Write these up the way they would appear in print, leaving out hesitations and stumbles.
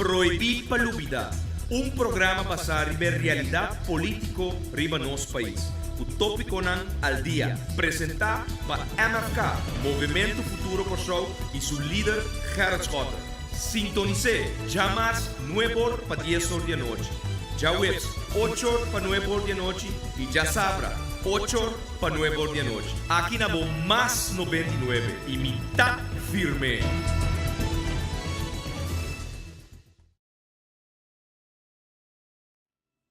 Prohibí pa Lubidá, un programa basá riba e realidat polítiko riba nos pais, ku tópikonan al dia, presentá pa MFK, Movementu Futuro Kòrsou, i su lider Gerrit Schotte. Sintonis'é djamars nueb'or pa dies'or di anochi, djaweps och'or pa nueb'or di anochi i djasabra och'or pa nueb'or di anochi. Aki na bo Mas 99 i mi ta firm'é!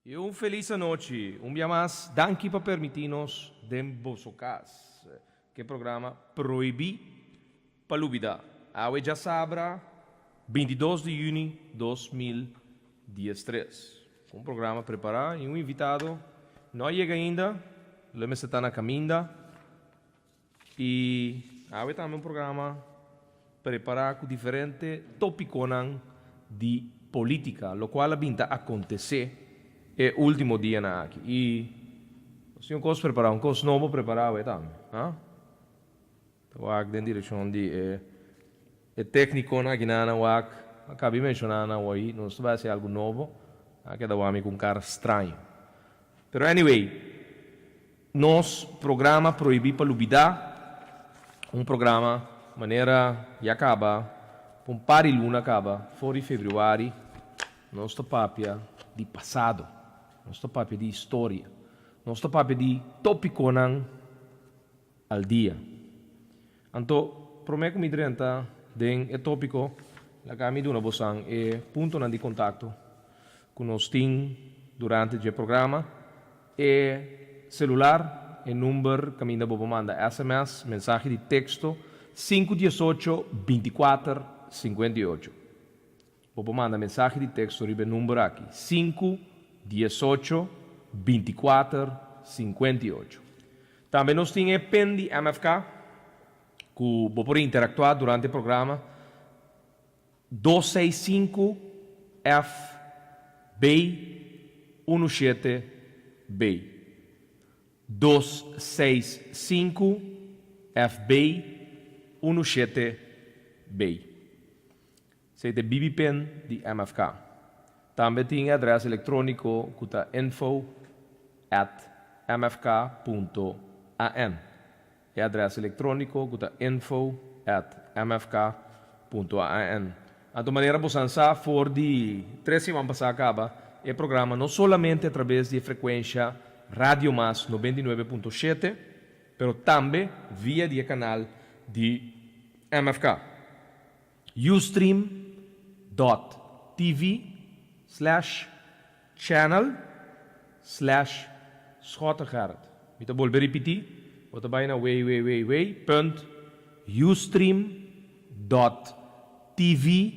I un felis anochi. Un bia mas, danki pa permití nos den boso kas. Ku e programa Prohibí pa Lubidá. Awe djasabra, 22 di yüni 2013. Un programa prepará i un invitado no a yega ainda, lo e mester ta na kaminda. I awe tambe un programa prepará ku diferente tópikonan di polítika, lokual a bin ta akontesé e último dianan aki. I nos tin un kos prepará, un kos nobo prepará awe tambe, ha? Ta wak den direkshon di e e téknikonan akinan nan wak, a kabi menshoná nan awor, nos ta bai hasi algu nobo, a keda wak mi ku un kara straño. Pero anyway, Nos programa Prohibí pa Lubidá, un programa manera ya kaba pa un par di luna kaba, for di febrüari, nos ta papia di pasado, nos ta papia di historia, nos ta papia di tópikonan al dia. Anto, promé ku mi drenta den e tópiko, laga mi duna bosan e puntonan di kontakto ku nos tin durante dje programa. E celular, e number caminda bo por manda sms, mensahe di texto, sinku diesocho bintikuater sinkuenta i ocho. Bo por manda mensahe di texto riba e number aki, sinku diesocho bintikuater sinkuenta i ocho. Tambe nos tin e pen di MFK ku bo por interactua durante e programa. 265 FB 17 B 265 FB 17 B Esei ta e BB pin di MFK. Tambe tin e adres elektróniko ku ta info at mfk punto an. E adres elektróniko ku ta info at mfk punto an. Anto manera bosan sa for di tres siman pasá kaba e programa no solamente a traves di e frekuensha Radio Mas 99.7 pero tambe via di e kanal di MFK. Ustream dot tv slash channel slash Schottegerrit. Mi ta bolbe ripití, bo ta bai na www punt ustream dot tv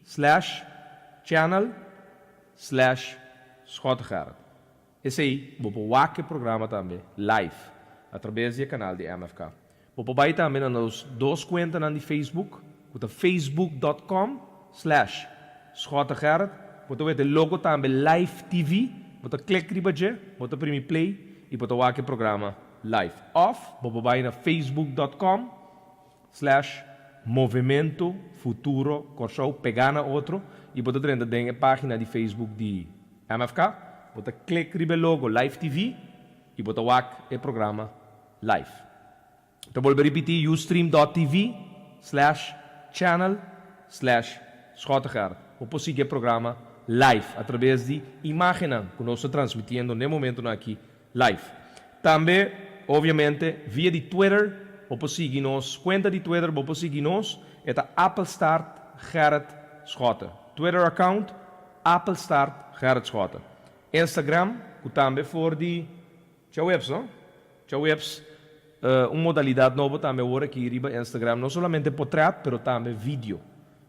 slash channel slash Schottegerrit. Esei bo por wak e programa tambe live atrabes di e kanal di MFK. Bo por bai tambe na nos dos kuentanan di Facebook ku ta facebook dot com slash Schottegerrit. Bo ta weta e logo tambe live TV. Bo ta klik riba dje, bo ta primi play i bo ta wak e programa live. Òf bo por bai na facebook dot com slash Movemento Futuro Kòrsou pegá na otro i bo ta drenta den e página di Facebook di MFK. Bo ta klik riba e logo Live TV i bo ta wak e programa live. Ta bolbe ripití ustream dot tv slash channel slash Schottegerrit. Bo por sigui e programa live atrabes di imágennan ku nos ta transmitiendo n'e momentunan aki live. Tambe, obviamente, via di Twitter, bo por sigui nos cuenta di Twitter, bo por sigui nos, e ta Appelstart Gerrit Schotte. Twitter account, Appelstart Gerrit Schotte. Instagram, cu tambe for di djaweps, no? Djaweps, un modalidad nobo tambe awor aki riba Instagram, no solamente potret, pero tambe video.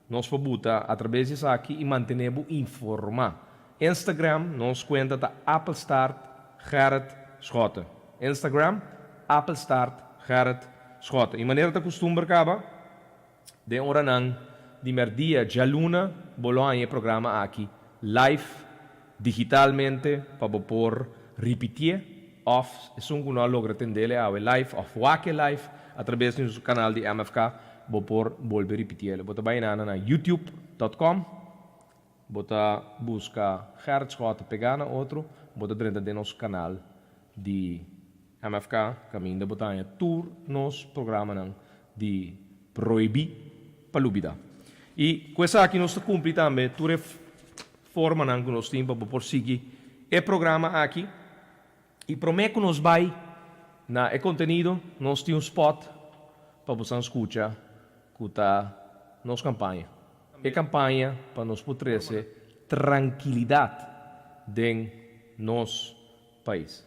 Nos por buta atrabes di esaki y mantene bo informa. Instagram, nos cuenta ta Appelstart Gerrit Schotte. Instagram, Appelstart Gerrit Schotte. Y manera ta custumber caba, den oranan di merdia djaluna bo lo haña e programa aki live digitalmente pa bo por ripitié of esun cu no a logra tendele awe live of wak e live atrabes di nos canal di MFK bo por bolbe ripitiele. Bo ta bay nana na youtube dot com. Bo ta buska Gerrit Schotte pegá na otro, bo ta drenta den nos kanal di MFK kaminda bo ta haña tur nos programanan di Prohibí pa Lubidá. I ku esaki nos ta kumpli tambe tur e formanan ku nos tin pa bo por sigui e programa aki. I promé ku nos bai na e kontenido, nos tin un spòt pa bosan skucha ku ta nos kampaña. E kampaña pa nos por trese trankilidat den nos pais.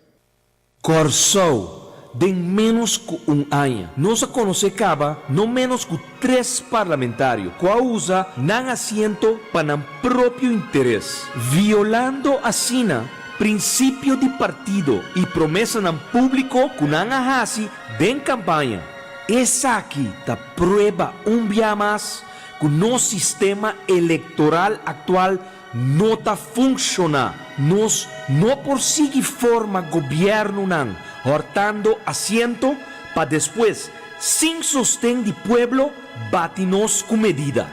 Kòrsou, Den ménos ku un aña, nos a konosé kaba no ménos ku tres parlamentario ku a usa nan asiento pa nan propio interes, violando asina prinsipio di partido i promesanan públiko ku nan a hasi den kampaña. Esaki ta prueba un bia mas ku nos sistema elektoral aktual no ta funshoná. Nos no por sigui forma gobièrnunan hòrtando asiento pa despues, sin sosten di pueblo, bati nos ku medida.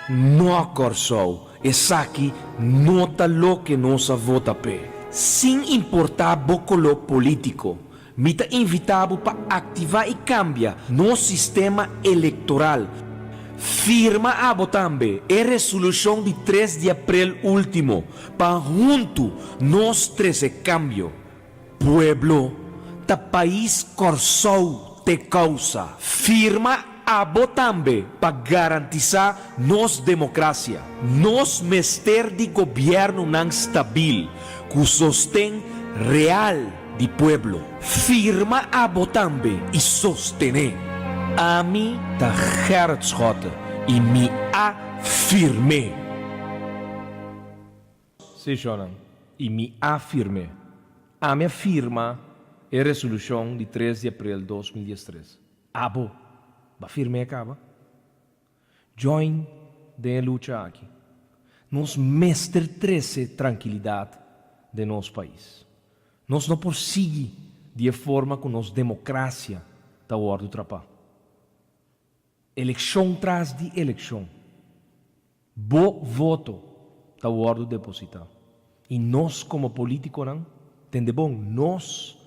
No, Kòrsou, esaki no ta loke nos a vota p'e. Sin importá bo koló polítiko, mi ta invitá bo pa aktivá i kambia nos sistema elektoral. Firma abo tambe e resolushon di tres di aprel último pa huntu nos trese kambio. Pueblo, ta pais Kòrsou t'e kousa. Firma abo tambe pa garantisá nos demokrasia. Nos mester di gobièrnunan stabil ku sosten real di pueblo. Firma abo tambe i sostené. Ami ta Gerrit Schotte i mi a firm'é. Sí, shonnan, i mi a firm'é. Ami a firma e resolushon di tres di aprel 2013. Abo, b'a firm'é kaba? Join den e lucha aki. Nos mester trece trankilidad den nos pais. Nos no por sigui di e forma cu nos democracia ta wordo trapa. Eleccion tras di eleccion, bo voto ta wordo deposita. Y nos como politiconan, tende bon, nos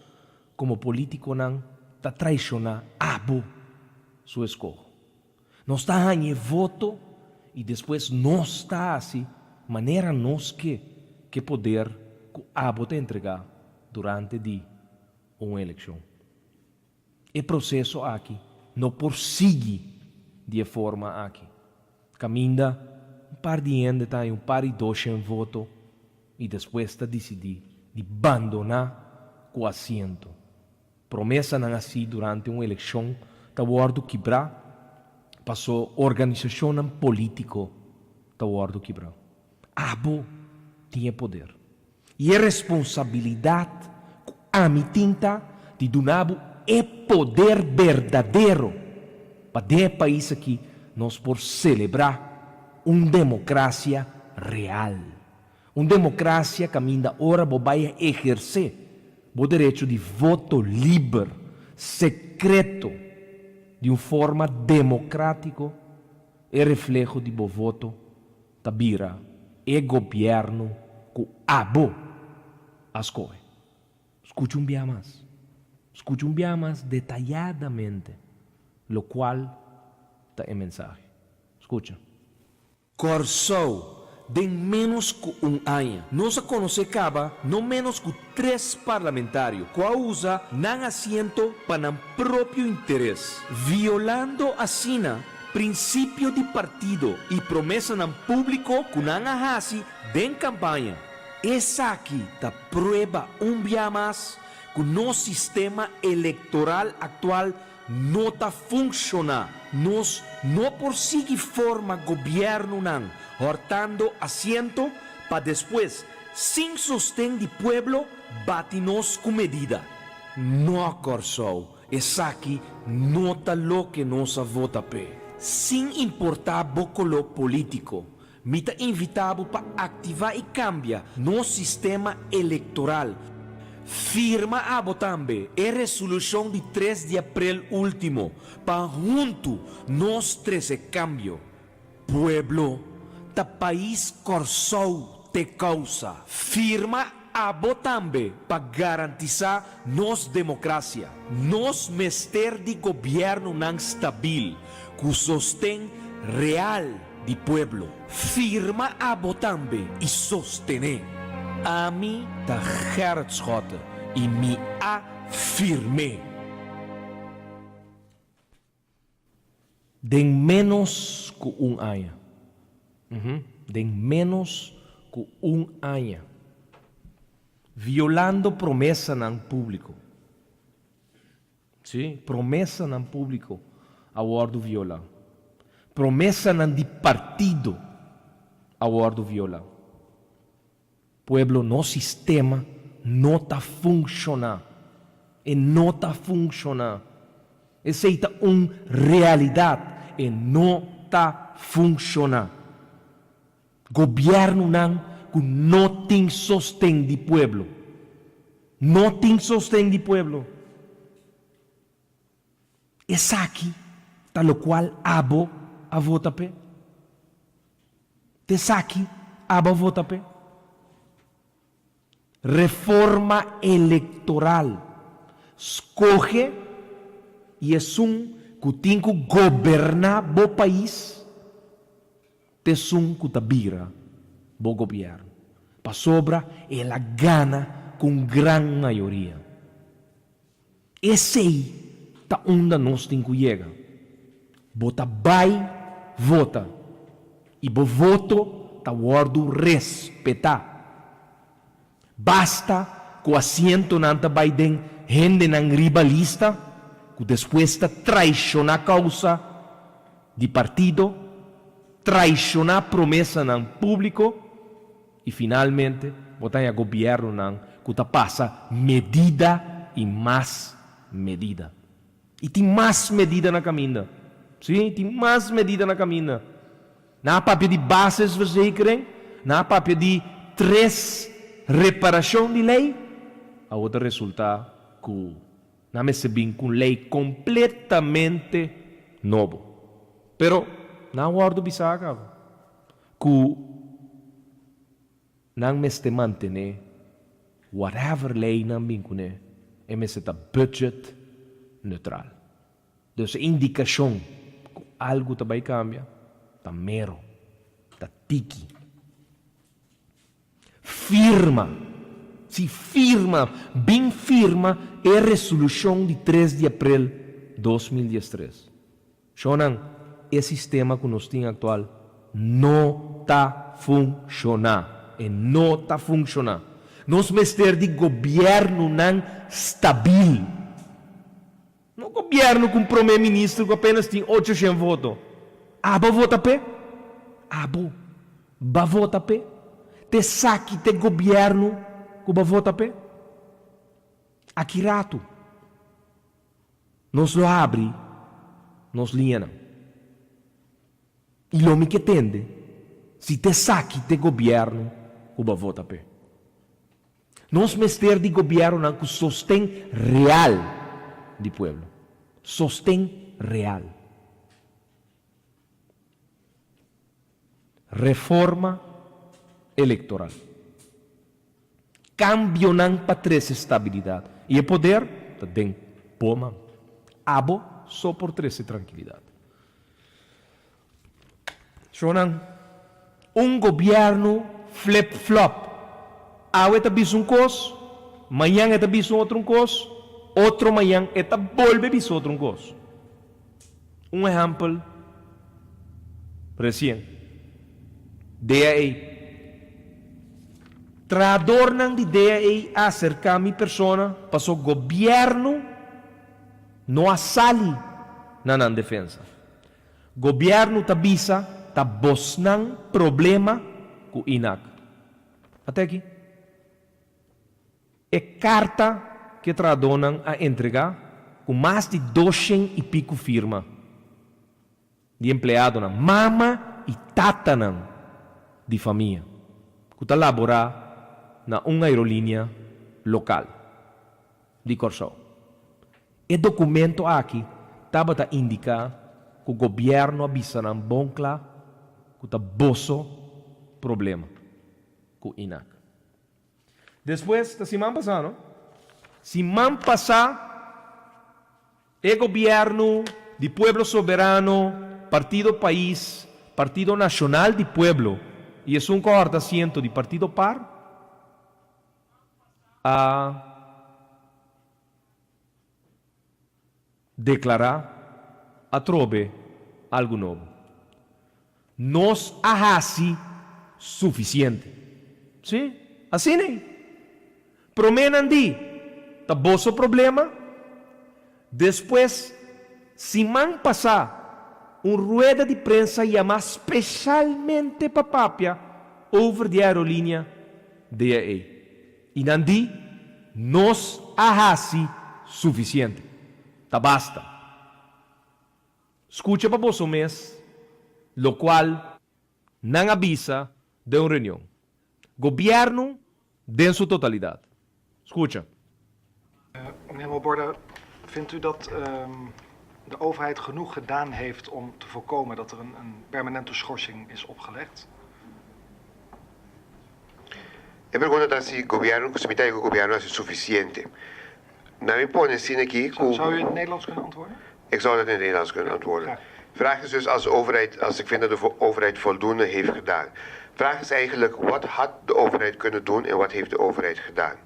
como politiconan ta traiciona abo su escoho. Nos ta haña e voto i despues nos ta hasi manera nos ke ku e poder ku abo ta entregá durante di un elekshon. E proseso aki no por sigui di e forma aki, kaminda un par di hende ta haña un par di doshen voto i despues ta disidí di bandoná ku asiento. Promesanan hasi durante un elekshon ta wòrdu kibrá paso organisashonnan polítiko ta wòrdu kibrá. Abo tin e poder i e responsabilidat ku ami tin ta di duna bo e poder berdadero pa den e pais aki nos por selebrá un demokrasia real. Un demokrasia kaminda ora bo bai a ehersé bo derecho di voto liber, sekreto, di un forma demokratiko, e refleho di bo voto ta bira e gobièrnu ku abo a skohe. Skucha un bia mas. Skucha un bia mas detayadamente lokual ta e mensahe. Skucha. Kòrsou, Den ménos ku un aña, nos a konosé kaba no ménos ku tres parlamentario ku a usa nan asiento pa nan propio interes, violando asina prinsipio di partido i promesanan públiko ku nan a hasi den kampaña. Esaki ta prueba un bia mas ku nos sistema elektoral aktual no ta funshoná. Nos no por sigui forma gobièrnunan hòrtando asiento pa despues, sin sosten di pueblo, bati nos ku medida. No, Kòrsou, esaki no ta loke nos a vota p'e. Sin importá bo koló polítiko, mi ta invitá bo pa aktivá i kambia nos sistema elektoral. Firma abo tambe e resolushon di tres di aprel último pa huntu nos trese kambio. Pueblo, Ta pais Kòrsou t'e kousa. Firma abo tambe pa garantisá nos demokrasia. Nos mester di gobièrnunan stabil ku sosten real di pueblo. Firma abo tambe i sostené. Ami ta Gerrit Schotte i mi a firm'é. Den ménos ku un aña. Den ménos ku un aña. Violando promesanan públiko. Sí, promesanan públiko a wòrdu violá. Promesanan di partido a wòrdu violá. Pueblo, nos sistema no ta funshoná. E no ta funshoná. Esei ta un realidat. E no ta funshoná. Gobièrnunan ku no tin sosten di pueblo. No tin sosten di pueblo. Esaki ta lokual abo a vota p'e? T'esaki abo a vota p'e? Reforma elektoral, skohe i esun ku tin ku goberná bo pais t'esun ku ta bira bo gobièrnu, pasobra el a gana ku un gran mayoria. Esei ta unda nos tin ku yega. Bo ta bai vota i bo voto ta wòrdu respetá. Basta ku asientonan ta bai den hendenan riba lista ku despues ta traishoná kousa di partido, traishoná promesanan públiko I finalmente bo ta haña gobièrnunan ku ta pasa medida i mas medida. I tin mas medida na kaminda. Sí, tin mas medida na kaminda. Nan a papia di basisverzekering, nan a papia di tres reparashon di lei. Awor ta resultá ku nan mester bin ku un lei kompletamente nobo. Pero nan a wòrdu bisá kaba Ku nan mester mantené whatever lei nan bin kuné, e mester ta budget neutral. Dus e indikashon ku algu ta bai kambia ta mero, ta tiki. Firma, si firma, bin firma e resolushon di tres di aprel 2013. Shownan, e sistema ku nos tin aktual no ta funshoná. E no ta funshoná. Nos mester di gobièrnunan stabil. No gobièrnu ku un promé minister ku apenas tin ocho shen voto. Abo vota p'e? Abo ba vota p'e? T'esaki t'e gobièrnu ku bo vota p'e? Aki ratu. Nos lo habri nos liñanan. I lo mi ke tende si t'esaki t'e gobièrnu ku bo a vota p'e. Nos mester di gobièrnunan ku sosten real di pueblo. Sosten real. Reforma elektoral. Kambionan pa trese stabilidat. I e poder ta den bo man. Abo so por trese trankilidat. Shownan, un gobièrnu flip-flop. Awe ta bisa un kos, mañan e ta bisa otro un kos, otro mañan e ta bolbe bisa otro un kos. Un ehèmpel resien, DAE. Trahadornan di DAE a aserká mi persona paso gobièrnu no a sali na nan defensa. Gobièrnu ta bisa ta bosnan problema ku INAC. Ate aki. E karta ku e trahadónan a entregá ku mas di doshen i piku firma di empleadonan, mama i tatanan di famia ku ta laborá na un aerolínea lokal di Kòrsou. E dokumento aki tabata indiká ku gobièrnu a bisa nan bon kla ku ta boso. problema ku INAC. Despues ta siman pasá no? Siman pasá e gobièrnu di Pueblo Soberano, Partido Pais, Partido Nashonal di Pueblo i esun ku a hòrta asiento di Partido par a deklará atrobe algu nobo. Nos a hasi sufisiente. Sí, asina ei. Promé nan di, Ta boso problema. Despues, siman pasá, un rueda di prensa yamá speshalmente pa papia over di e aerolínea DAA. I nan di, Nos a hasi sufisiente. Ta basta. Skucha pa boso mes lokual nan a bisa den un reunion. Gobièrnu den su totalidat. Skucha. Meneer Roborda, vindt u dat de overheid genoeg gedaan heeft om te voorkomen dat er een permanente schorsing is opgelegd? E pregunta ta si gobièrnu, si mi ta di ku gobièrnu a hasi sufisiente. Na mi pone asina aki ku. Zou u in het Nederlands kunnen antwoorden? Ik zou dat in het Nederlands kunnen antwoorden. Vraag is dus als de overheid, als ik vind dat de overheid voldoende heeft gedaan. Vraag is eigenlijk wat had de overheid kunnen doen en wat heeft de overheid gedaan?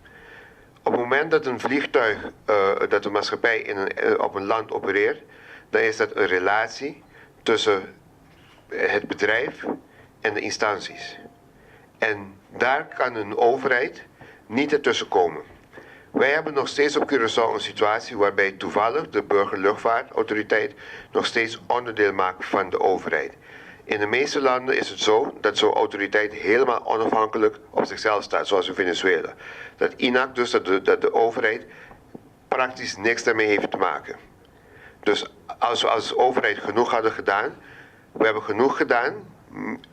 Op het moment dat een vliegtuig, dat de maatschappij in een, op een land opereert, dan is dat een relatie tussen het bedrijf en de instanties. En daar kan een overheid niet ertussen komen. Wij hebben nog steeds op Curaçao een situatie waarbij toevallig de burgerluchtvaartautoriteit nog steeds onderdeel maakt van de overheid. In de meeste landen is het zo dat zo'n autoriteit helemaal onafhankelijk op zichzelf staat, zoals in Venezuela. Dat INAC, dus dat de, dat de overheid, praktisch niks daarmee heeft te maken. Dus als we als overheid genoeg hadden gedaan, we hebben genoeg gedaan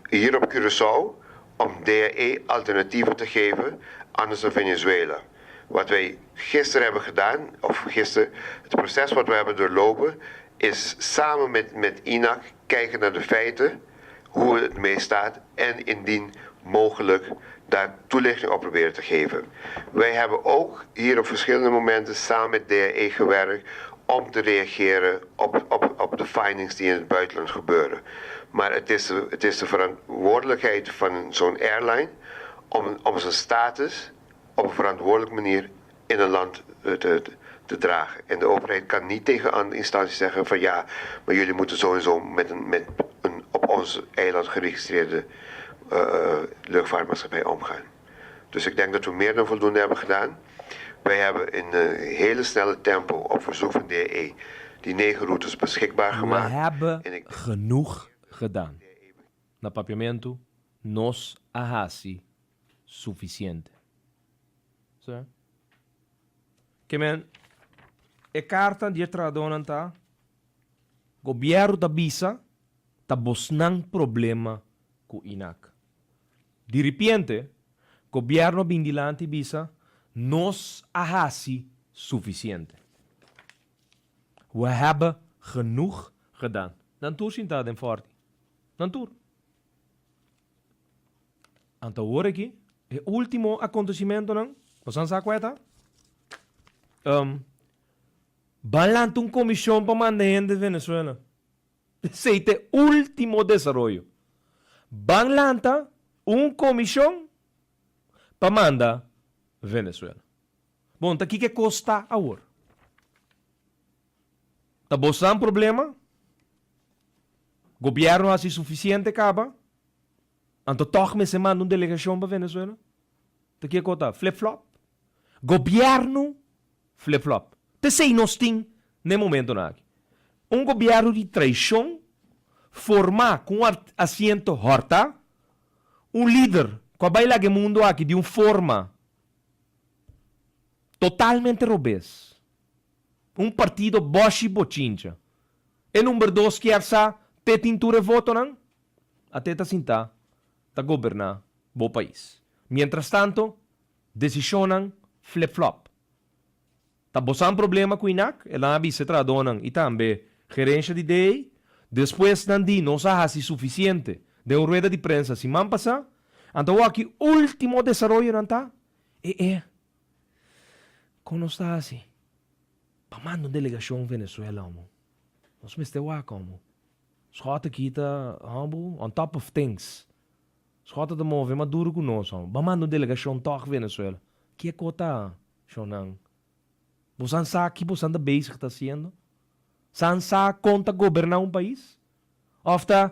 hier op Curaçao om DAE alternatieven te geven anders dan Venezuela. Wat wij gisteren hebben gedaan, of gisteren, het proces wat we hebben doorlopen, is samen met, met INAC kijken naar de feiten, hoe het mee staat en indien mogelijk daar toelichting op proberen te geven. Wij hebben ook hier op verschillende momenten samen met DAE gewerkt om te reageren op, op, op de findings die in het buitenland gebeuren. Maar het is de, het is de verantwoordelijkheid van zo'n airline om, om zijn status op een verantwoordelijke manier in een land eh, te, te dragen. En de overheid kan niet tegen andere instanties zeggen van ja, maar jullie moeten zo en zo met een, met een op ons eiland geregistreerde uh, luchtvaartmaatschappij omgaan. Dus ik denk dat we meer dan voldoende hebben gedaan. Wij hebben in een hele snelle tempo op verzoek van DE die negen routes beschikbaar gemaakt. We hebben genoeg gedaan. Na Papiamentu, nos a hasi sufisiente. Sa? Ke men, e karta di e trahadónan ta, Gobièrnu ta bisa ta bosnan problema ku INAC. Di ripiente, gobièrnu a bin dilanti i bisa, Nos a hasi sufisiente. We hebben genoeg gedaan. Nan tur sintá den fòrti. Nan tur. Anto awor aki, e último akontesimentonan, boso sa kua e ta? Um, ban lanta un komishon pa manda hende Venezuela. Esei ta e último desaroyo. Ban lanta un komishon pa manda Venezuela. Bon, ta kiko e kos ta awor? Ta bosan problema? Gobièrnu hasi sufisiente kaba? Anto tòg mester manda un delegashon pa Venezuela? Ta kiko ta? Flip flop? Gobièrnu flip flop. T'esei nos tin n'e momentonan aki. Un gobièrnu di traishon, formá ku un asiento hòrtá, un lider ku a bai laga e mundu aki di un forma totalmente robes. Un partido bòshi bochincha. E number dos kier sa te tin tur e votonan? A te ta sintá ta goberná bo pais. Mientrastanto, desishonnan flip-flop. Ta bosan problema ku INAC? E nan a bisa e trahadónan i tambe gerensha di DEI. Despues nan di nos a hasi sufisiente den un rueda di prensa siman pasá. Anto awor ki último desaroyonan ta? E e kon nos ta hasi pa manda un delegashon Venezuela homo? Nos mester wak homo. Schotte aki ta homo on top of things. Schotte ta move mas duro ku nos homo. Ban manda un delegashon tòg Venezuela. Kieko ta shownan? Bosan sa ki bosan ta bezig ta hasiendo? San sa kon ta goberná un pais? Òf ta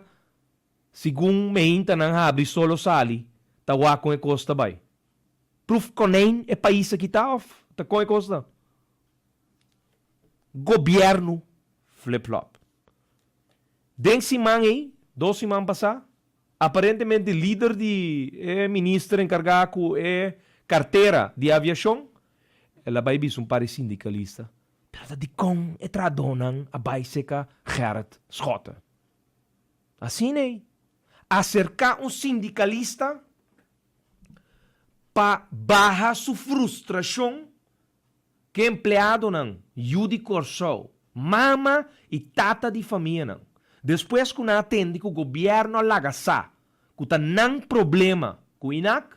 Segun meinta nan habri solo sali ta wak kon e kos ta bai. Proef konijn e pais aki ta of ta kon e kos ta? Gobièrnu flip flop. Den siman ei, dos siman pasá, aparentemente lider di e minister enkargá ku e kartera di aviashon, el a bai bisa un par di sindikalista, pero ta dikon e trahadónan a bai seka Gerrit Schotte? Asina ei, aserká un sindikalista pa baha su frustrashon ku e empleadonan, yu di Kòrsou, mama i tata di famianan, despues ku nan a tende ku gobièrnu a laga sa ku ta nan problema ku INAC,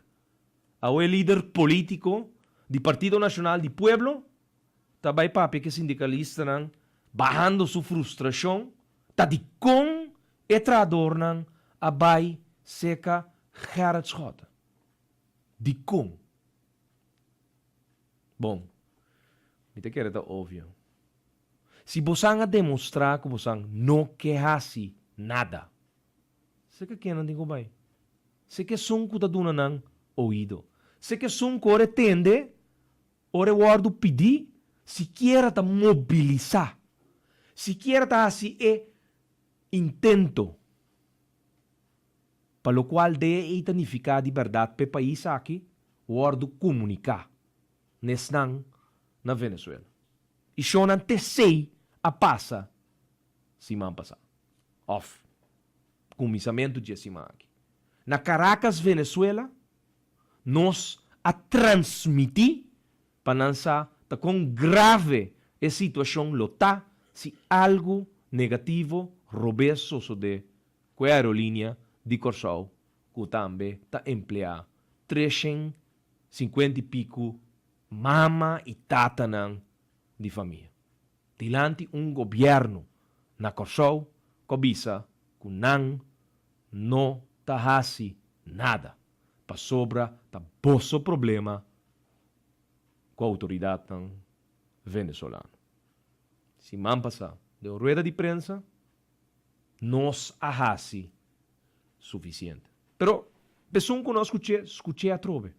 awe e lider polítiko di Partido Nashonal di Pueblo ta bai papia ku e sindikalistanan bahando su frustrashon Ta dikon e trahadornan a bai seka Gerrit Schotte? Dikon? Bon, mi ta kere ta obvio. Si bosan a demostrá ku bosan no ke hasi nada, seka ken nan tin ku bai? Seka esun ku ta duna nan oido. Seka esun ku ora e tende Ora e wòrdu pidí, sikiera ta mobilisá, sikiera ta hasi e intento, pa lokual DEI ta nifiká di bèrdat p'e pais aki wòrdu komuniká n'esnan na Venezuela. I shownan tesei a pasa siman pasá, òf kuminsamentu dje siman aki. Na Caracas, Venezuela, Nos a transmití pa nan sa ta kon grave e situashon lo ta si algu negativo robes sosodé ku e aerolínea di Kòrsou ku tambe ta empleá treshen sinkuenta i piku mama i tatanan di famia. Dilanti un gobièrnu na Kòrsou ku a bisa ku nan no ta hasi nada. Pasobra ta boso problema ku outoridatnan venezolano. Siman pasá den un rueda di prensa nos a hasi sufisiente. Pero esun ku no a skuch'é, skuch'é atrobe.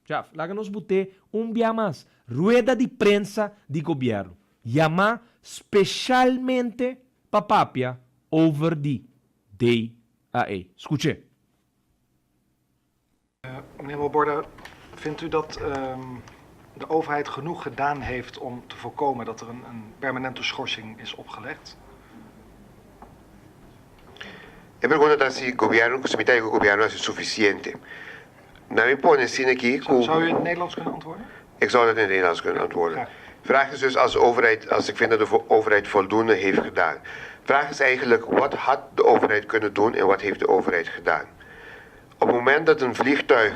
Jaf, laga nos but'é un bia mas. Rueda di prensa di gobièrnu, yamá speshalmente pa papia over di DAE. Skuch'é. Meneer Roborda, vindt u dat de overheid genoeg gedaan heeft om te voorkomen dat er een, een permanente schorsing is opgelegd? E pregunta ta si gobierno, si mi ta ku gobierno hasi sufisiente. Na mi pone asina aki ku. Zou u in het Nederlands kunnen antwoorden? Ik zou dat in het Nederlands kunnen antwoorden. Graag. Vraag is dus als de overheid, als ik vind dat de overheid voldoende heeft gedaan. Vraag is eigenlijk wat had de overheid kunnen doen en wat heeft de overheid gedaan? Op het moment dat een vliegtuig,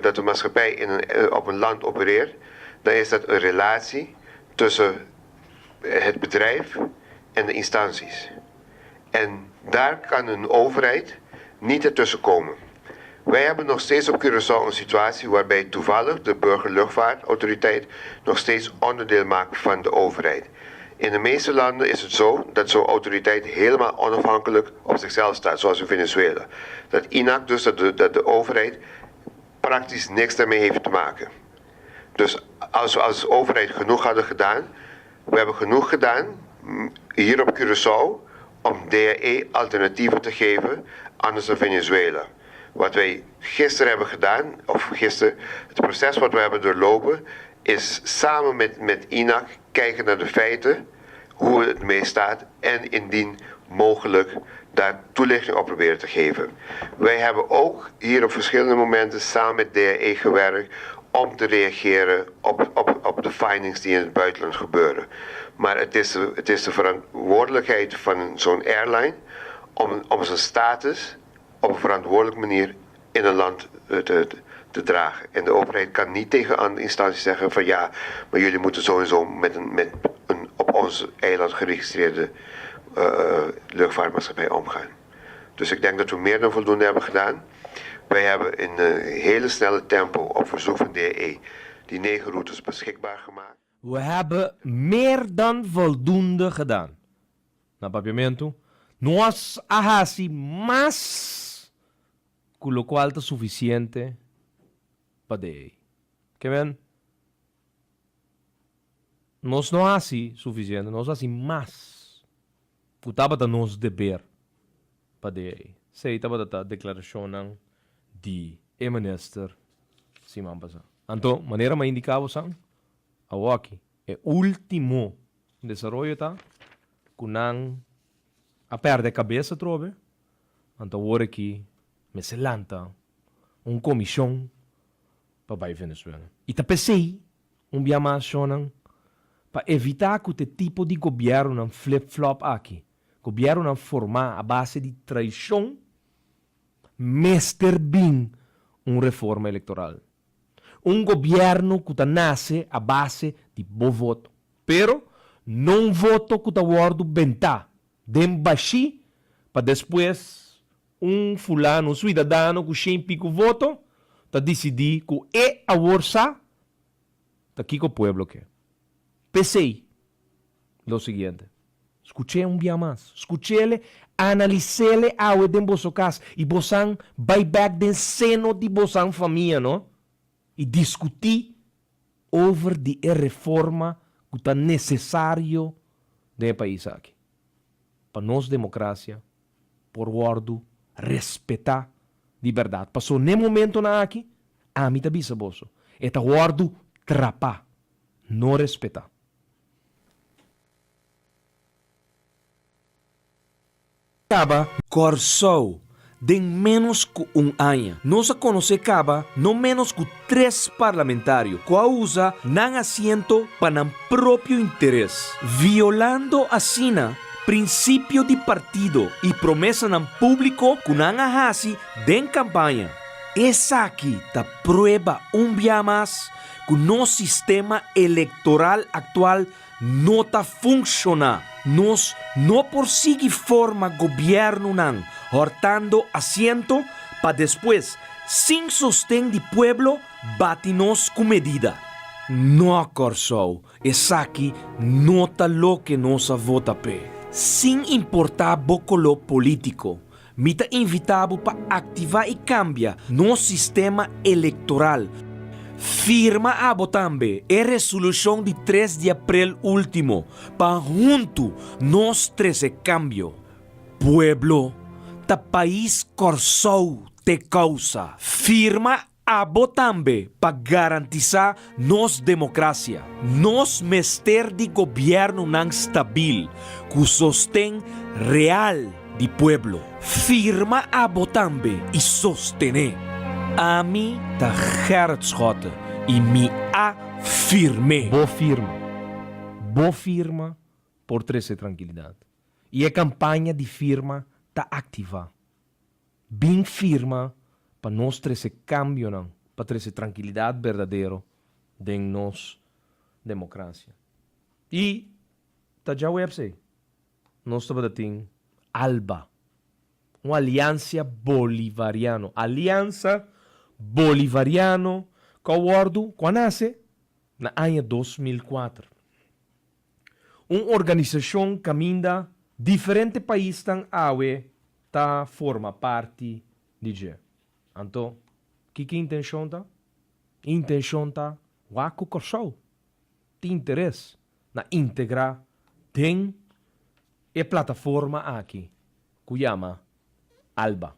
dat de maatschappij in een, op een land opereert, dan is dat een relatie tussen het bedrijf en de instanties. En daar kan een overheid niet ertussen komen. Wij hebben nog steeds op Curaçao een situatie waarbij toevallig de burgerluchtvaartautoriteit nog steeds onderdeel maakt van de overheid. In de meeste landen is het zo dat zo'n autoriteit helemaal onafhankelijk op zichzelf staat, zoals in Venezuela. Dat INAC, dus dat de, dat de overheid praktisch niks daarmee heeft te maken. Dus als we als overheid genoeg hadden gedaan, we hebben genoeg gedaan hier op Curaçao om DAE alternatieven te geven anders dan Venezuela. Wat wij gisteren hebben gedaan, of gisteren, het proces wat we hebben doorlopen, is samen met, met INAC kijken naar de feiten, hoe het mee staat en indien mogelijk daar toelichting op proberen te geven. Wij hebben ook hier op verschillende momenten samen met DAE gewerkt om te reageren op, op, op de findings die in het buitenland gebeuren. Maar het is de, het is de verantwoordelijkheid van zo'n airline om, om zijn status op een verantwoordelijke manier in een land te, te dragen. En de overheid kan niet tegen andere instanties zeggen van ja, maar jullie moeten sowieso met een, met een op ons eiland geregistreerde luchtvaartmaatschappij omgaan. Dus ik denk dat we meer dan voldoende hebben gedaan. Wij hebben in een hele snelle tempo op verzoek van DE die negen routes beschikbaar gemaakt. We hebben meer dan voldoende gedaan. Na Papiamentu, Nos a hasi mas ku lokual ta sufisiente pa DE. Ke men, nos no hasi sufisiente, nos hasi mas ku tabata nos deber pa DE. Esei tabata ta deklarashonnan di e minister siman pasá. Anto, manera mi a indiká bosan, awoki e último desaroyo ta ku nan a pèrdè kabes atrobe, anto awor aki mester lanta un komishon pa bai Venezuela. I ta p'esei un bia mas shonnan pa evitá ku t'e tipo di gobièrnunan flip-flop aki, gobièrnunan formá a base di traishon, mester bin un reforma elektoral. Un gobièrnu ku ta nase a base di bo voto. Pero no un voto ku ta wòrdu bentá den bashí pa despues un fulano, un suidadano ku shen piku voto ta disidí ku e awor sa ta kiko pueblo ke. P'esei lo siguiente. Skuch'é un bia mas. Skuch'ele, analis'ele awe den boso kas i bosan bai bèk den seno di bosan famia, no? I diskutí over di e reforma ku ta nesesario den e pais aki pa nos demokrasia por wòrdu respetá di bèrdat. Paso n'e momentonan aki, ami ta bisa boso, e ta wòrdu trapá, no respetá. Kaba Kòrsou den ménos ku un aña. Nos a konosé kaba no ménos ku tres parlamentario ku a usa nan asiento pa nan propio interes, violando asina prinsipio di partido i promesanan públiko ku nan a hasi den kampaña. Esaki ta prueba un bia mas ku nos sistema elektoral aktual no ta funshoná. Nos no por sigui forma gobièrnunan hòrtando asiento pa despues, sin sosten di pueblo, bati nos ku medida. No, Kòrsou, esaki no ta loke nos a vota p'e. Sin importá bo koló polítiko, mi ta invitá bo pa aktivá i kambia nos sistema elektoral. Firma abo tambe e resolushon di tres di aprel último pa huntu nos trese kambio. Pueblo, ta pais Kòrsou t'e kousa. Firma Abo tambe pa garantisá nos demokrasia. Nos mester di gobièrnunan stabil ku sosten real di pueblo. Firma abo tambe i sostené. Ami ta Gerrit Schotte i mi a firm'é. Bo firma. Bo firma por trese trankilidat. I e kampaña di firma ta aktivá. Bin firma pa nos trese kambionan pa trese trankilidat berdadero den nos demokrasia. I ta djaweps ei nos tabata tin alba, un aliansia bolivariano, Aliansa Bolivariano ku a wòrdu, ku a nase na aña 2004. Un organisashon kaminda diferente paisnan awe ta forma parti di dje. Anto, kiko e intenshon ta? E intenshon ta wak ku Kòrsou tin interes na integrá den e plataforma aki ku yama alba.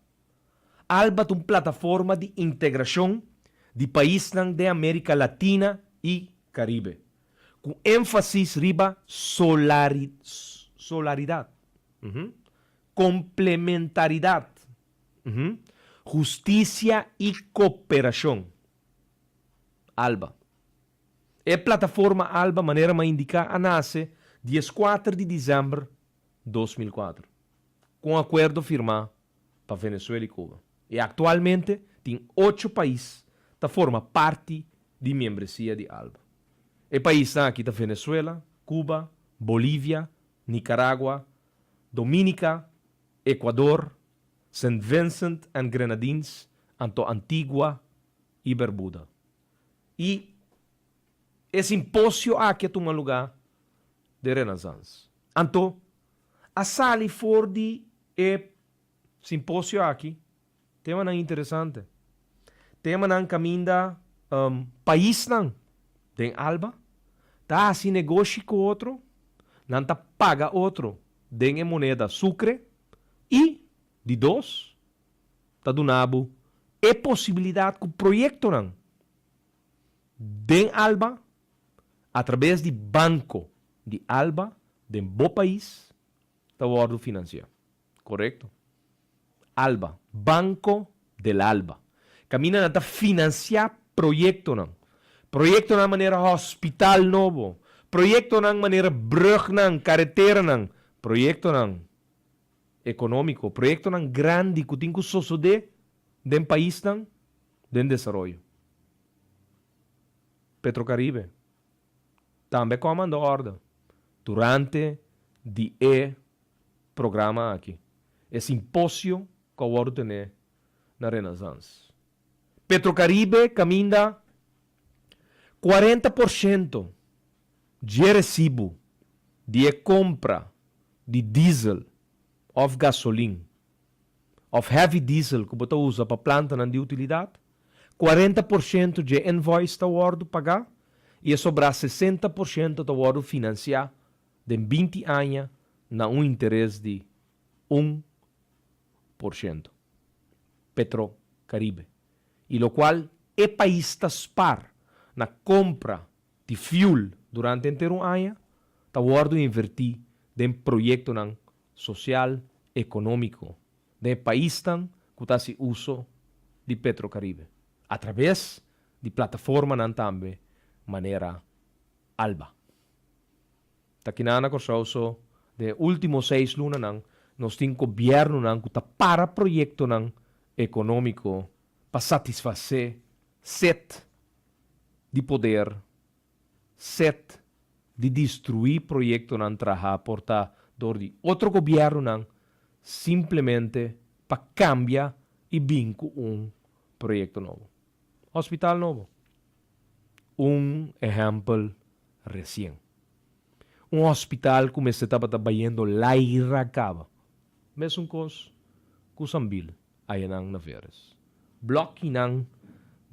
Alba ta un plataforma di integrashon di paisnan den Amerika Latina i Karibe, ku énfasis riba solaridat. Komplementaridat, hustisia i koperashon. Alba. E plataforma Alba manera m'a indiká a nase dieskuater di desèmber 2004 ku un akuerdo firmá pa Venezuela i Cuba i aktualmente Tin ocho pais ta forma parti di miembresia di ALBA. E paisnan aki ta Venezuela, Cuba, Bolivia, Nicaragua, Dominica, Ecuador, Saint Vincent and Grenadines anto Antigua i Berbuda. I e simposio aki a tuma lugá den Renaissance. Anto a sali for di e simposio aki temanan interesante. Temanan kaminda paisnan den Alba ta hasi negoshi ku otro, nan ta paga otro den e moneda Sucre i, di dos, ta duna bo e posibilidat ku proyektonan den Alba atrabes di Banko di Alba den bo pais ta wòrdu finansiá. Korekto. Alba, Banco del Alba. Kaminda nan ta finansiá proyektonan. Proyektonan manera hospital nobo, proyektonan manera brùgnan, kareteranan, proyektonan ekonómiko, proyektonan grandi ku tin ku sosodé den paisnan den desaroyo. Petrocaribe tambe a manda òrde durante di e programa aki, e simposio ku a wòrdu tené na Renaissance. Petrocaribe kaminda 40% dje resibu di e kompra di diesel òf gasolin òf heavy diesel ku bo ta usa pa plantanan di utilidat, 40% dje invoice ta wòrdu pagá i e sobrá 60% ta wòrdu finansiá den 20 aña na un interes di 1%. Petrocaribe. I lokual e pais ta spar na kompra di fuel durante henter un aña ta wòrdu invertí den proyektonan sosial, ekonómiko den e paisnan ku ta hasi uso di Petrocaribe, atraves di plataformanan tambe manera Alba. Ta kinan na Kòrsou so den e último seis lunanan nos tin gobièrnunan ku ta para proyektonan ekonómiko pa satisfasé set di poder, set di destruí proyektonan trahá por ta dor di otro gobièrnunan simplemente pa kambia i bin ku un proyekto nobo. Hospital nobo. Un ehèmpel resien. Un hospital ku mester tabata bayendo laira kaba. Mesun kos ku Sambil ayanan na Veres. Blòkinan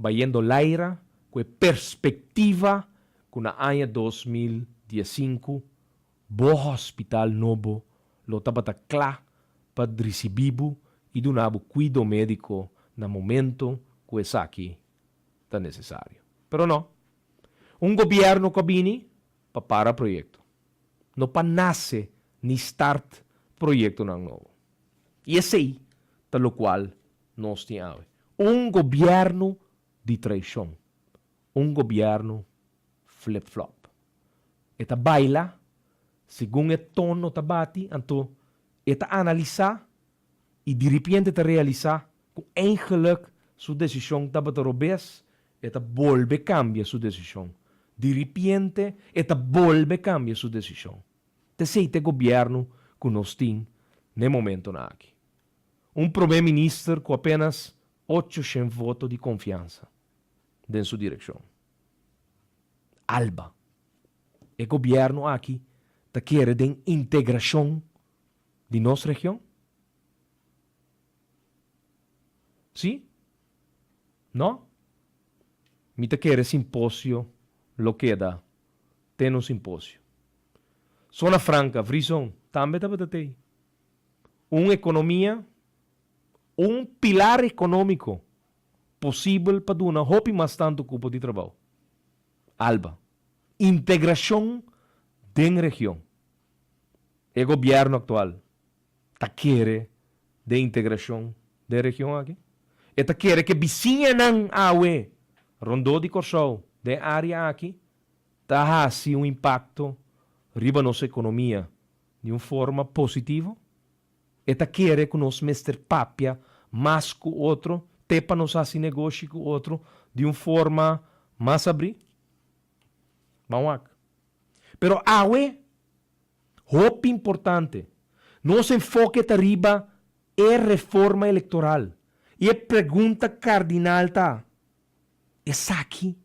bayendo laira ku e perspektiva ku na aña 2015 bo hospital nobo lo tabata kla pa risibí bo i duna bo kuido médiko na momento ku esaki ta nesesario. Pero no. Un gobièrnu ku a bini pa para proyekto, no pa nase ni start proyektonan nobo. I esei ta lokual nos tin awe. Un gobièrnu di traishon. Un gobièrnu flip-flop. E ta baila segun e tono ta bati, anto e ta analisá i diripiente ta realisá ku eigenlik su desishon tabata robes, e ta bolbe kambia su desishon. Diripiente e ta bolbe kambia su desishon. T'esei t'e gobièrnu ku nos tin n'e momentonan aki. Un promé minister ku apenas 800 voto di konfiansa den su direkshon. Alba, E gobièrnu aki ta kere den integrashon di nos region? Sí? No? Mi ta kere simposio lo keda te un simposio. Zona Franca, Free Zone, tambe tabata tei. Un ekonomia, un pilar ekonómiko posibel pa duna hopi mas tantu kupo di trabou. Alba, Integrashon den region. E gobièrnu aktual ta kere den integrashon den region aki? E ta kere ku e bisiñanan awe rondó di Kòrsou den área aki ta hasi un impakto riba nos ekonomia di un forma positivo? E ta kere ku nos mester papia mas ku otro? Te pa nos hasi negoshi ku otro di un forma mas abrí? Ban wak. Pero awe, hopi importante, nos enfoke ta riba e reforma elektoral i e pregunta kardinal ta, Esaki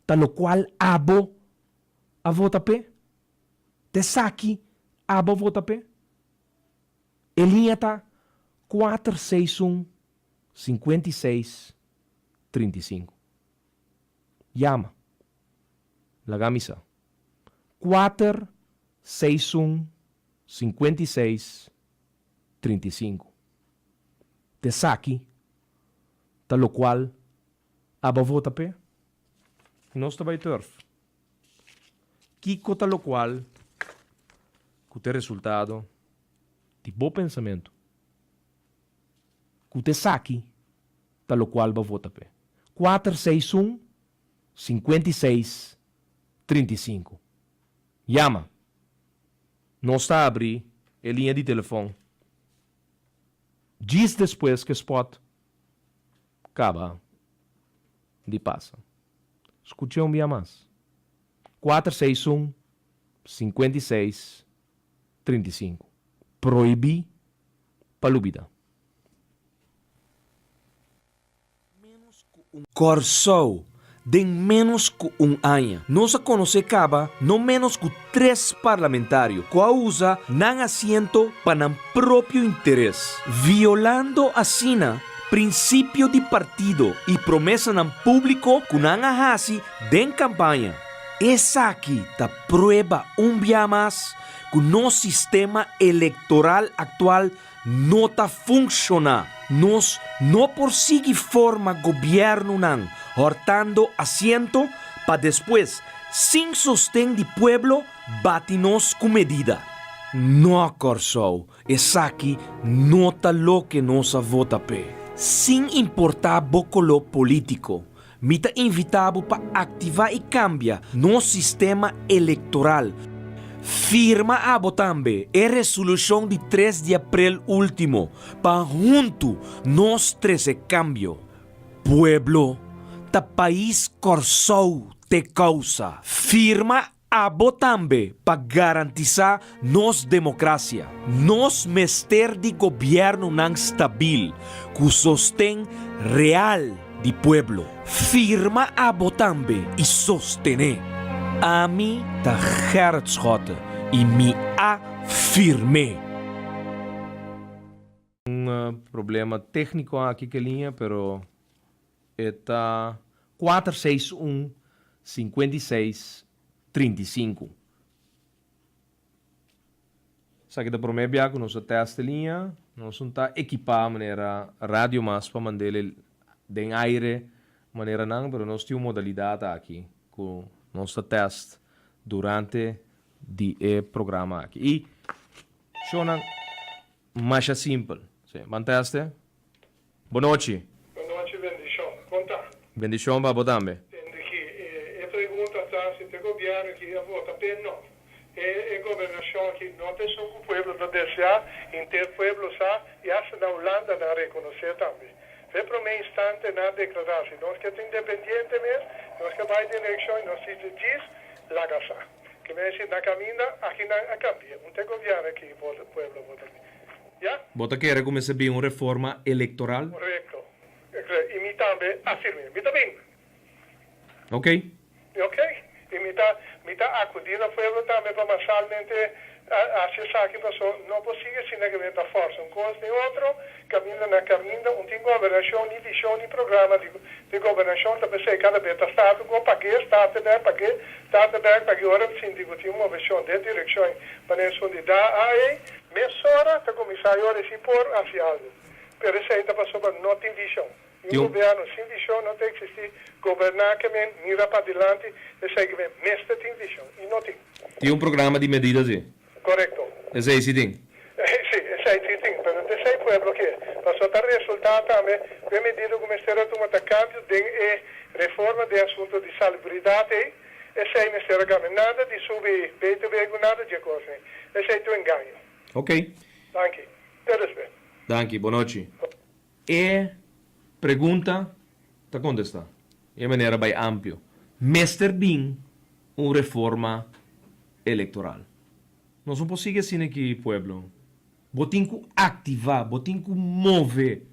ta lokual abo a vota p'e? Ta esaki abo a vota p'e? E liña ta kuater seis un 56 35. Yama. Laga mi sa. Kuater seis un 56 35. T'esaki ta lokual abo a vota p'e? Nos ta bai turf. Kiko ta lokual ku ta e resultado di bo pensamentu? Ku ta esaki ta lokual bo a vota p'e? Kuater seis un 56 35. Yama! Nos ta abri e liña di telefòn djis despues ku e spòt kaba di pasa. Skuch'é un bia mas, Kuater seis un 56 35. Prohibí pa lubidá. Kòrsou, Den ménos ku un aña, nos a konosé kaba no ménos ku tres parlamentario ku a usa nan asiento pa nan propio interes, violando asina prinsipio di partido i promesanan públiko ku nan a hasi den kampaña. Esaki ta prueba un bia mas ku nos sistema elektoral aktual no ta funshoná. Nos no por sigui forma gobièrnunan hòrtando asiento pa despues, sin sosten di pueblo, bati nos ku medida. No, Kòrsou, esaki no ta loke nos a vota p'e. Sin importá bo koló polítiko, mi ta invitá bo pa aktivá i kambia nos sistema elektoral. Firma abo tambe e resolushon di tres di aprel último pa huntu nos trese kambio. Pueblo, ta pais Kòrsou t'e kousa. Firma Abo tambe pa garantisá nos demokrasia. Nos mester di gobièrnunan stabil ku sosten real di pueblo. Firma abo tambe i sostené. Ami ta Gerrit Schotte i mi a firm'é. Un problema técnico aki ke liña pero e ta kuater seis un 56 35. Esaki ta prome bia ku nos a test e liña. Nos no ta ekipá manera radio mas pa mand'el den aire manera nan pero nos tin un modalidat aki ku nos ta test durante di e programa aki. I shownan. Masha simpel. Sí. Ban teste. Bonochi. Bonochi bendishon. Kon ta? Bendishon pa bo tambe. Tende ki e pregunta ta si t'e gobierno ki a vota p'e no. E e gobernashon aki no ta esun ku pueblo ta desea, henter pueblo sa i hasta na Hulanda nan rekonosé tambe. Fe prome instante nan a deklará si nos ke ta independiente mes, nos ke bai den elekshon i nos si djis laga sa. Ke men si na kaminda aki nan a kambia. Un te gobièrnu aki pueblo a vota mi. Ya. Bo ta kere ku mester bin un reforma elektoral? Korekto. I mi tambe a firm'é. Mi ta bin. Ok. Ok. I mi ta mi ta akudí na pueblo tambe pa masalmente hasi esaki paso no por sigui asina ke men ta fòrsa un kos ni otro. Kaminda na kaminda un tin gobernashon ni vishon ni programa di di gobernashon ta pesey kada bes ta statu go pag'é Statenberg pag'é Statenberg pag'é ora mi sinti ku tin un moveshon den direkshon manera esun di da a ei mesora ta kuminsá yora si por hasi algu pero esey ta pasobra no tin vishon i un gobierno sin vishon no ta eksistí goberná ke men mira padilanti esey ke men mester tin vishon i no tin. Tin un programa di medida si. Korekto. Esei si tin. Sí, esei si tin, pero no ta esei pueblo ke. Pasobra ta resultá tambe ku e medida ku mester a tuma ta kambio den e reforma den asunto di salubridat ei, esei mester a kambia. Nada di subi btw ku nada dje kos ei. Esei ta un engaño. Ok. Danki. Te despues. Danki. Bonochi. E. Pregunta ta kontestá. E manera bai amplio. Mester bin un reforma elektoral. Nos no por sigui asina aki pueblo. Bo tin ku aktivá, bo tin ku move,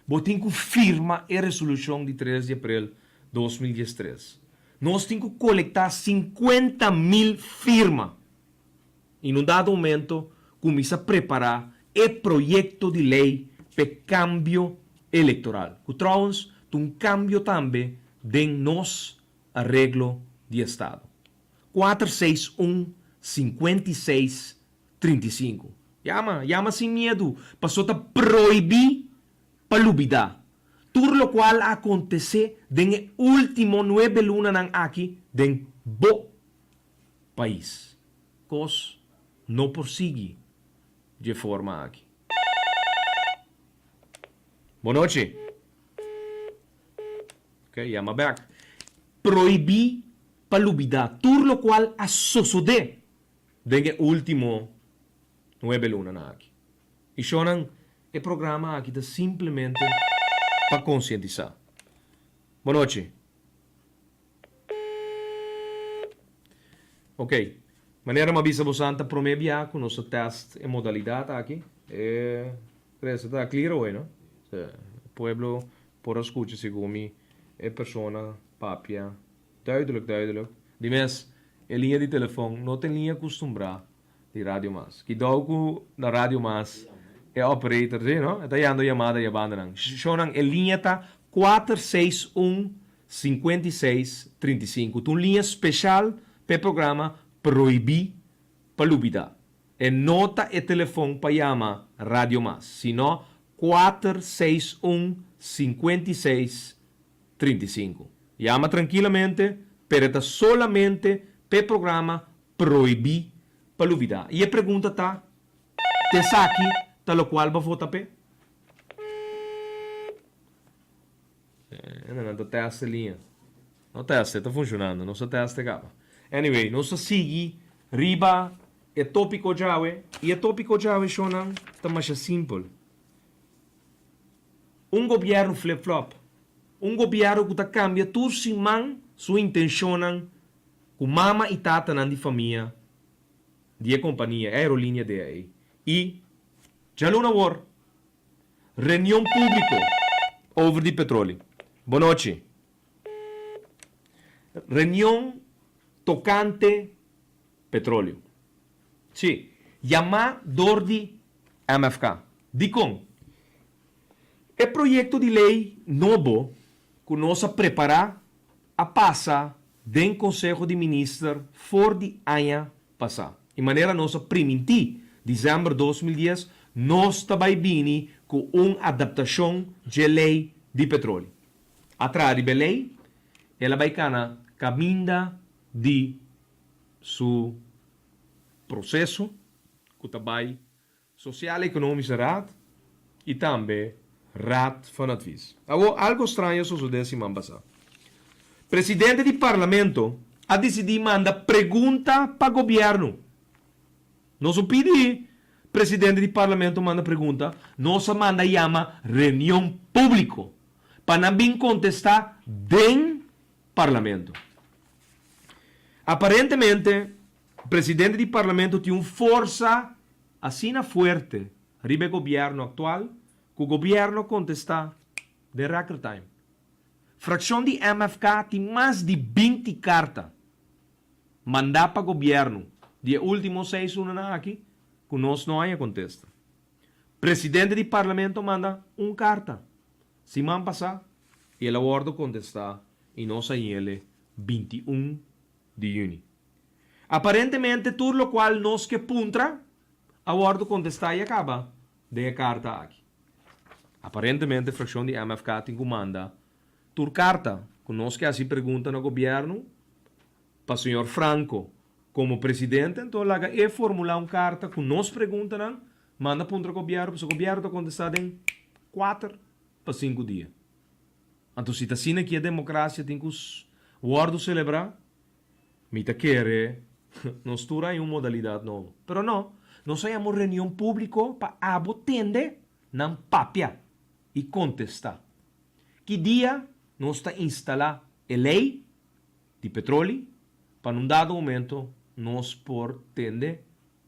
bo tin ku firma e resolushon di tres di aprel 2013. Nos tin ku kolektá 50.000 firma. I na un dado momento kuminsá prepará e proyekto di lei p'e kambio elektoral, ku trouwens ta un kambio tambe den nos areglo di estado. Kuater seis un 56 35. Yama, yama sin miedu, paso ta prohibí pa lubidá tur lokual a akontesé den e último nuebe lunanan aki den bo pais. Kos no por sigui dje forma aki. Bonochi. Ok, yama bek. Prohibí pa lubidá tur lokual a sosodé den e último nuebe lunanan aki. I shownan, e programa aki ta simplemente pa konsientisá. Bonochi. Ok, manera mi a bisa bosan ta prome bia ku nos a test e modalidat aki. E resta ta clear away, no? E pueblo por a skucha segun mi e persona papia duidelijk, duidelijk. Di mes, e liña di telefon no ta e liña kustumbrá di Radio Mas. Kidou ku na Radio Mas e operator, si no? E ta yando yamada di e bandanan. Shownan, e liña ta 461 56 35. Ta un liña speshal pa e programa Prohibí pa Lubidá. E no ta e telefon pa yama Radio Mas, sino 461 56 35. Yama trankilamente, pero e ta solamente pa e programa Prohibí pa lubidá. I e pregunta ta, T'esaki ta lokual bo vota p'e? Nan ta test e liña. No test, e ta funshonando. Nos a test e kaba. Anyway, nos a sigui riba e tópiko djawe. I e tópiko djawe, shownan, ta masha simpel. Un gobièrnu flip-flop. Un gobièrnu ku ta kambia tur siman su intenshonnan ku mama i tatanan di famia di e kompania, e aerolínea DAA. I djaluna awor, reunion públiko over di petroli. Bonochi. Reunion tokante petrolio. Sí, yamá dor di MFK. Dikon? E proyekto di lei nobo ku nos a prepará a pasa den Konseho di Minister for di aña pasá. I manera nos a primintí desèmber 2010, nos ta bai bini ku un adaptashon dje lei di petroli. A traha riba e lei, el a bai kana kaminda di su proseso ku ta bai Sociaal Economische Raad i tambe Raad van Advies. Awor, algo straño a sosodé siman pasá. Presidente di Parlamento a disidí manda pregunta pa gobièrnu. Nos no pidi presidente di Parlamento manda pregunta, nos a manda yama reunion públiko pa nan bin kontestá den Parlamento. Aparentemente, presidente di Parlamento tin un forsa asina fuerte riba e gobièrnu aktual ku gobièrnu a kontestá den record time. Frakshon di MFK tin mas di 20 karta mandá pa gobièrnu di e último seis lunanan aki ku nos no haña kontesta. Presidente di Parlamento manda un karta siman pasá i el a wòrdu kontestá i nos a yele 21 di yüni. Aparentemente tur lokual nos ke puntra a wòrdu kontestá i a kaba den e karta aki. Aparentemente frakshon di MFK tin ku manda tur karta ku nos ke hasi pregunta na gobièrnu pa señor Franco komo presidente, anto laga e formulá un karta ku nos preguntanan manda puntra gobièrnu pasobra gobièrnu ta kontestá den kuater pa sinku dia. Anto si ta asina ki e demokrasia tin ku wòrdu selebrá, mi ta kere nos tur haña un modalidat nobo. Pero no, nos a yama un reunion públiko pa abo tende nan papia i kontestá. Ki dia nos ta instalá e lei di petroli pa na un dado momento nos por tende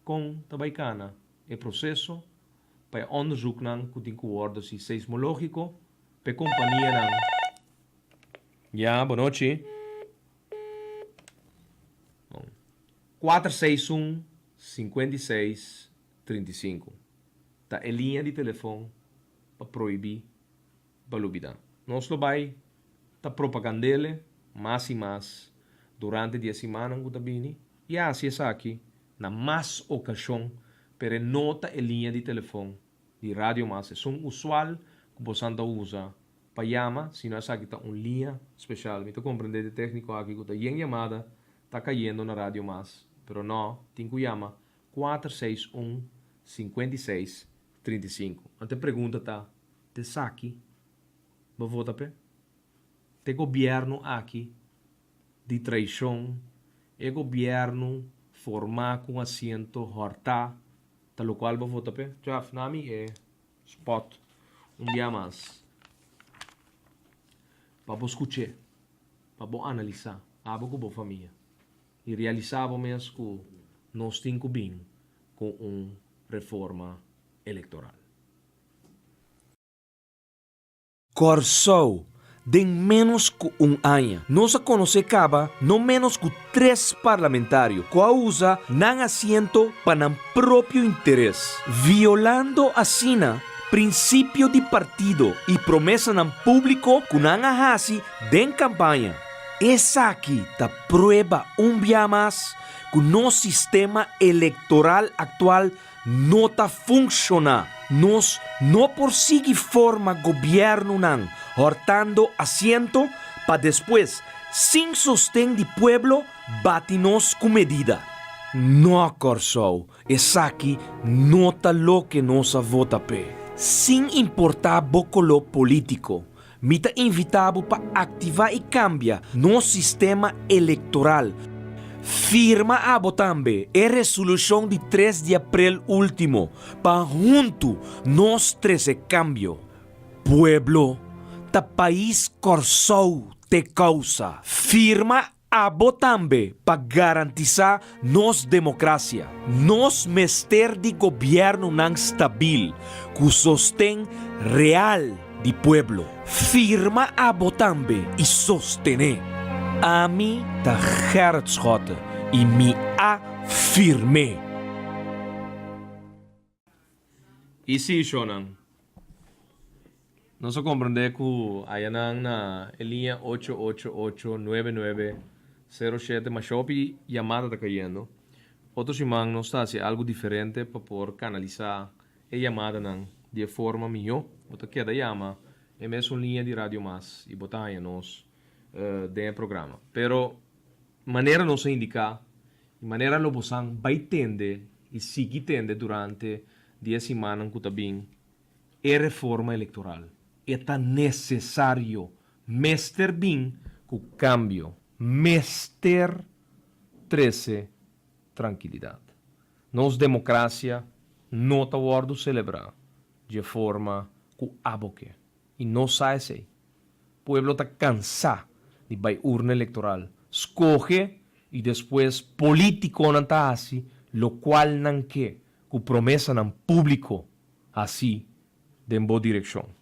kon ta bai kana e proseso pa e onderzoeknan ku tin ku wòrdu hasi seismológiko pa e kompanianan. Ya, bonochi. Bon. 461 56 35 ta e liña di telefon pa prohibí pa lubidá. Nos lo bai ta propagand'ele mas i mas durante di e simannan ku ta bini i hasi esaki na mas okashon, pero e no ta e liña di telefon di Radio Mas esun usual ku bosan ta usa pa yama, sino esaki ta un liña speshal. Mi ta komprendé di tékniko aki ku ta yen yamada ta kayendo na Radio Mas, pero no, tin ku yama 461 56 35. Anto e pregunta ta, T'esaki bo vota p'e? T'e gobièrnu aki di traishon, e gobièrnu formá ku un asiento hòrtá, ta lokual bo vota p'e? Jeff, na mi e spòt un bia mas pa bo skuch'é, pa bo analisá, abo ku bo famia, i realisá bo mes ku nos tin ku bin ku un reforma elektoral. Kòrsou, Den ménos ku un aña nos a konosé kaba no ménos ku tres parlamentario ku a usa nan asiento pa nan propio interes, violando asina prinsipio di partido i promesanan públiko ku nan a hasi den kampaña. Esaki ta prueba un bia mas ku nos sistema elektoral aktual no ta funshoná. Nos no por sigui forma gobièrnunan hòrtando asiento pa despues, sin sosten di pueblo, bati nos ku medida. No, Kòrsou, esaki no ta loke nos a vota p'e. Sin importá bo koló polítiko, mi ta invitá bo pa aktivá i kambia nos sistema elektoral. Firma abo tambe e resolushon di tres di aprel último pa huntu nos trese kambio. Pueblo, ta pais Kòrsou t'e kousa. Firma Abo tambe pa garantisá nos demokrasia. Nos mester di gobièrnunan stabil ku sosten real di pueblo. Firma abo tambe i sostené. Ami ta Gerrit Schotte i mi a firm'é. I sí, shownan. Nos a comprende cu ayanan na e liña ocho ocho ocho nuebe nuebe sero shete masha hopi yamada ta cayendo. Otro siman nos ta haci algo diferente pa por canalisa e yamadanan di e forma miho. Bo ta keda yama e mesun liña di Radio Mas y bo ta haya nos den e programa. Pero manera nos a indica y manera lo bosan bay tende y sigui tende durante di e simannan cu ta bin, e reforma electoral e ta necesario, mester bin cu cambio, mester trece trankilidad. Nos democracia no ta wordo celebra dje forma cu abo ke y nos sa esey. Pueblo ta cansa di bay urna electoral, scoge y despues politiconan ta haci locual nan ke cu promesanan publico haci den bo direccion.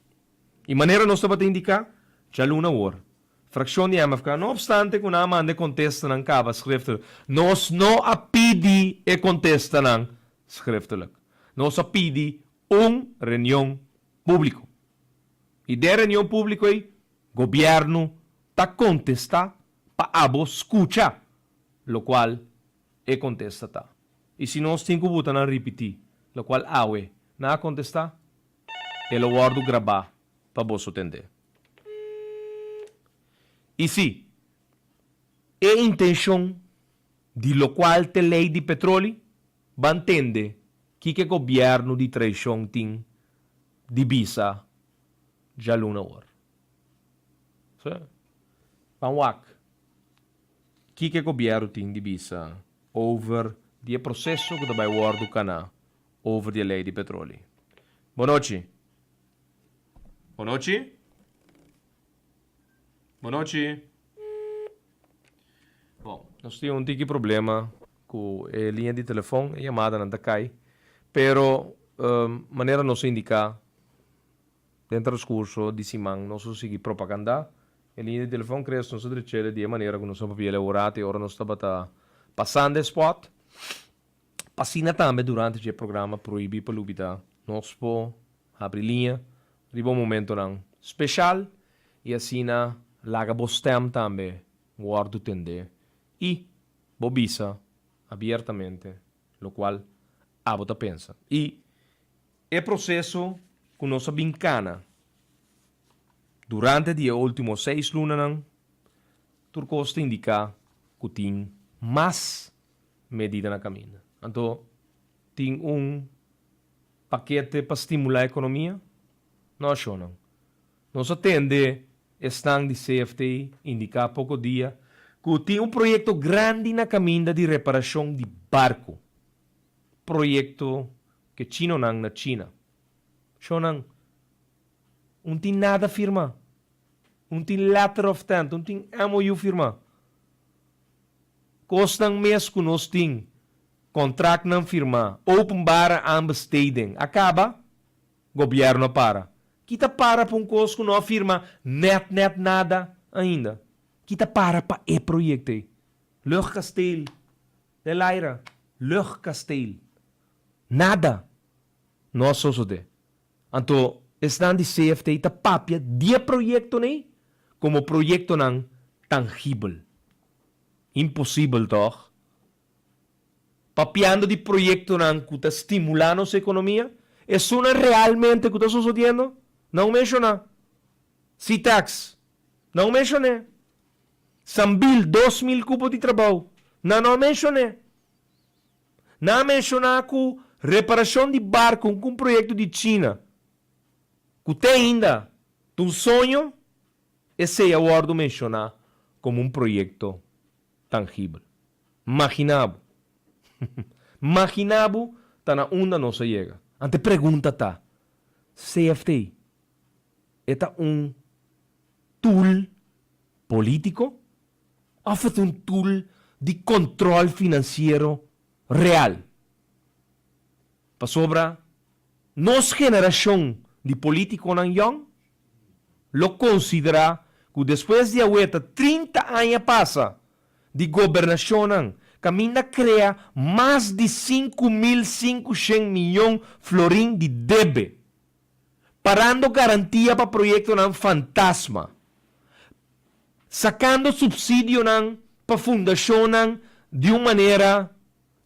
Y manera nos tabata indica djaluna awor, fraccion di MFK, no obstante cu nan a manda e contestanan caba schriftelijk, nos no a pidi e contestanan schriftelijk. Nos a pidi un reunion publico. Y den reunion publico ey, gobierno ta contesta pa abo scucha locual e contesta ta. Y si nos tin cu buta nan ripiti locual awe nan a contesta, e lo wordo graba pa boso tende. Y si e intencion di locual t'e ley di petroli, ban tende kico e gobierno di traicion tin di bisa djaluna awor. Sí. Ban wak. Kiko e gobièrnu tin di bisa over di e proseso ku ta bai wòrdu kaná over di e lei di petroli? Bonochi. Bonochi. Bon nochi. Bon, nos tin un tiki problema ku e liña di telefon, e yamadanan ta kai. Pero, manera nos a indiká den transkurso di siman, nos lo sigui propagandá e liña di telefon. Chris, nos a drech'el di e manera ku nos a papia el awor e ora nos tabata pasando e spòt. Pa asina tambe durante dje programa Prohibí pa Lubidá nos por habri liña riba un momentonan speshal i asina laga bo stèm tambe wòrdu tendé i bo bisa abiertamente lokual abo ta pensa. I e proseso ku nos a bin kana durante di e último seis lunanan tur kos ta indiká ku tin mas medida na kaminda. Anto tin un pakete pa stimulá ekonomia? No, shonnan. Nos a tende esnan di CFT indiká poko dia ku tin un proyekto grandi na kaminda di reparashon di barku. Proyekto ke chinonan na China. Shonnan, un tin nada firmá. Un tin letter of intent, un tin MOU firmá. Kosnan mes ku nos tin kontraktnan firmá, openbare aanbesteding, a kaba, gobièrnu a para. Ki ta para pa un kos ku no a firma nèt nèt nada ainda? Ki ta para pa e proyekto ei? Luchtkasteel, den laira, luchtkasteel. Nada no a sosodé. Anto esnan di CFT ta papia di e proyektonan ei komo proyektonan tangibel. Imposibel tòg? Papiando di proyektonan ku ta stimulá nos ekonomia, esunnan realmente ku ta sosodiendo? Nan menshoná. Citax, nan menshon'é. Sambil, 2000 kupo di trabou, nan no a menshon'é. Nan a menshoná ku reparashon di barku ku un proyekto di China ku te ainda ta un soño, esei a wòrdu menshoná komo un proyekto tangibel. Maginá bo! Maginá bo ta na unda nos a yega. Anto e pregunta ta, CFT e ta un tool polítiko òf e ta un tool di kòntròl finansiero real? Pasobra nos generashon di polítikonan yòn lo konsiderá ku despues di aweta 30 aña pasa di gobernashonnan kaminda krea mas di 5500 miyon florin di debe, parando garantia pa proyektonan fantasma, sakando supsidionan pa fundashonnan di un manera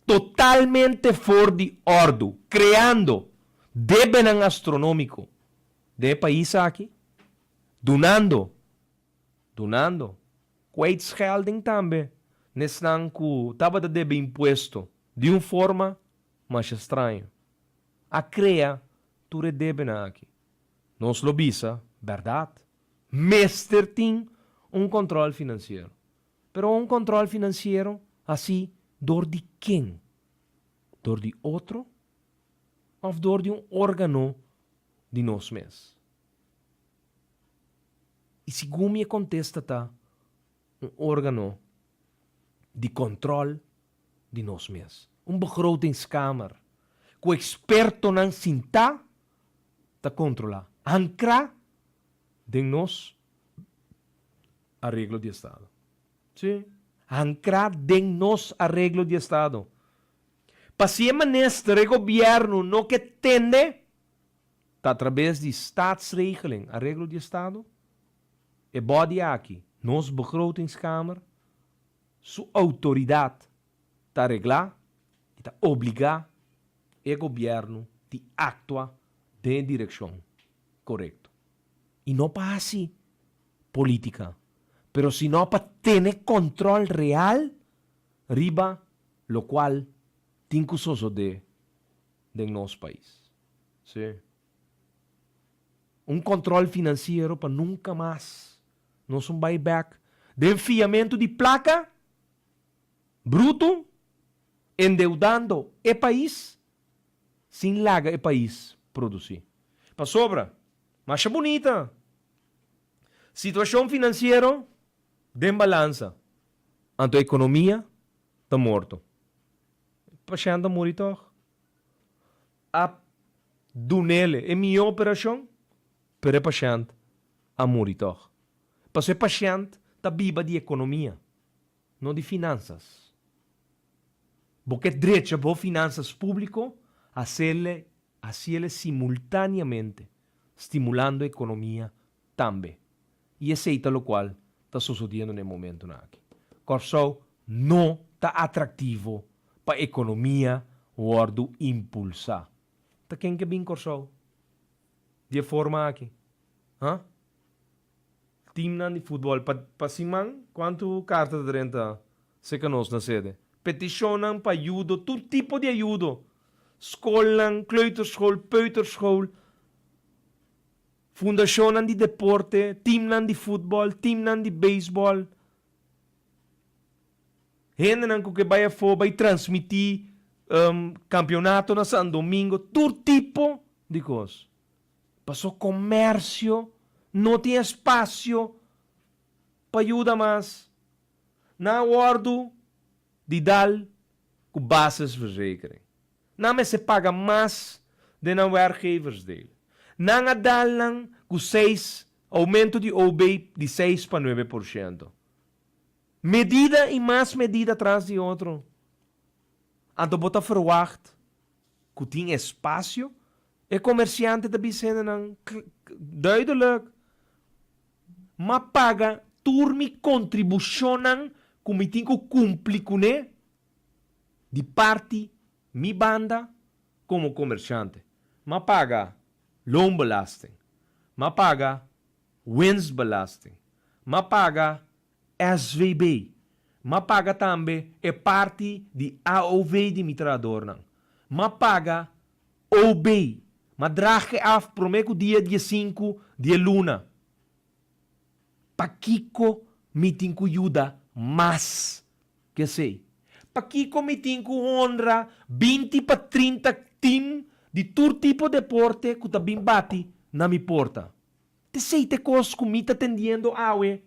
totalmente for di òrdu, kreando debenan astronómiko den e pais aki, dunando, dunando kwijtschelding tambe n'esnan ku tabata debe impuesto di un forma masha straño. A krea tur e debenan aki. Nos lo bisa bèrdat, mester tin un kòntròl finansiero. Pero un kòntròl finansiero hasi dor di ken? Dor di otro òf dor di un órgano di nos mes? I segun mi e kontesta ta un órgano di kòntròl di nos mes. Un begrotingskamer ku ekspertonan sintá ta kontrolá, ankrá den nos areglo di estado. Sí, ankrá den nos areglo di estado. Pa si e minister, e gobièrnu no ke tende, ta atrabes di staatsregeling, areglo di estado, e body aki, nos begrotingskamer, su outoridat ta reglá i ta obligá e gobièrnu di aktua den e direkshon korekto. I no pa hasi polítika, pero sino pa tene kòntròl real riba lokual tin ku sosodé den nos pais. Sí. Un kòntròl finansiero pa nunka mas nos un bai bèk den fiamentu di plaka brutu, endeudando e pais sin laga e pais produsí. Pasobra, masha bunita Situashon finansiero. Den balansa. Anto ekonomia ta morto. Pashènt a muri tòg. A dunele e mihó operashon, pero e pashènt a muri tòg. Pasobra e pashènt ta biba di ekonomia, no di finansas. Bo ke drecha bo finansas públiko, hasele hasiele simultáneamente, stimulando ekonomia tambe. I esei ta lokual ta sosodiendo na e momentunan aki. Kòrsou no ta atraktivo pa ekonomia wòrdu impulsá. Ta ken ke bin Kòrsou di e forma aki? Ha? Timnan di futbòl pa pa siman kuantu karta ta drenta serka nos na sede? Petishonnan pa ayudo, tur tipo di ayudo. Skolnan, kleuterschool, peuterschool. Fundashonnan di deporte, timnan di futbòl, timnan di beisbòl, hendenan ku ke bai afó bai transmití kampionato na San Domingo, tur tipo di kos. Pasobra komersio no tin espasio pa yuda mas. Nan a wòrdu di dal ku basisverzekering. Nan mester paga mas den nan werkgeversdeel. Nan a dal nan ku seis oumento di OB di seis pa nuebe por shento. Medida i mas medida tras di otro. Anto bo ta ferwagt ku tin espasio? E komersiante ta bisa hendenan duidelijk, M'a paga tur mi kontribushonnan ku mi tin ku kumpli kuné. Di parti mi banda komo komershante, m'a paga loonbelasting, m'a paga winstbelasting, m'a paga SVB, m'a paga tambe e parti di AOV di mi trahadornan, m'a paga OB, m'a draag e af promé ku dia diesinku di e luna. Pakiko mi tin ku yuda mas Kesey, pakiko mi tin ku honra 20 pa 30 tim di tur tipo deporte ku ta bin bati na mi porta? Tesey ta e kos ku mi ta tendiendo awe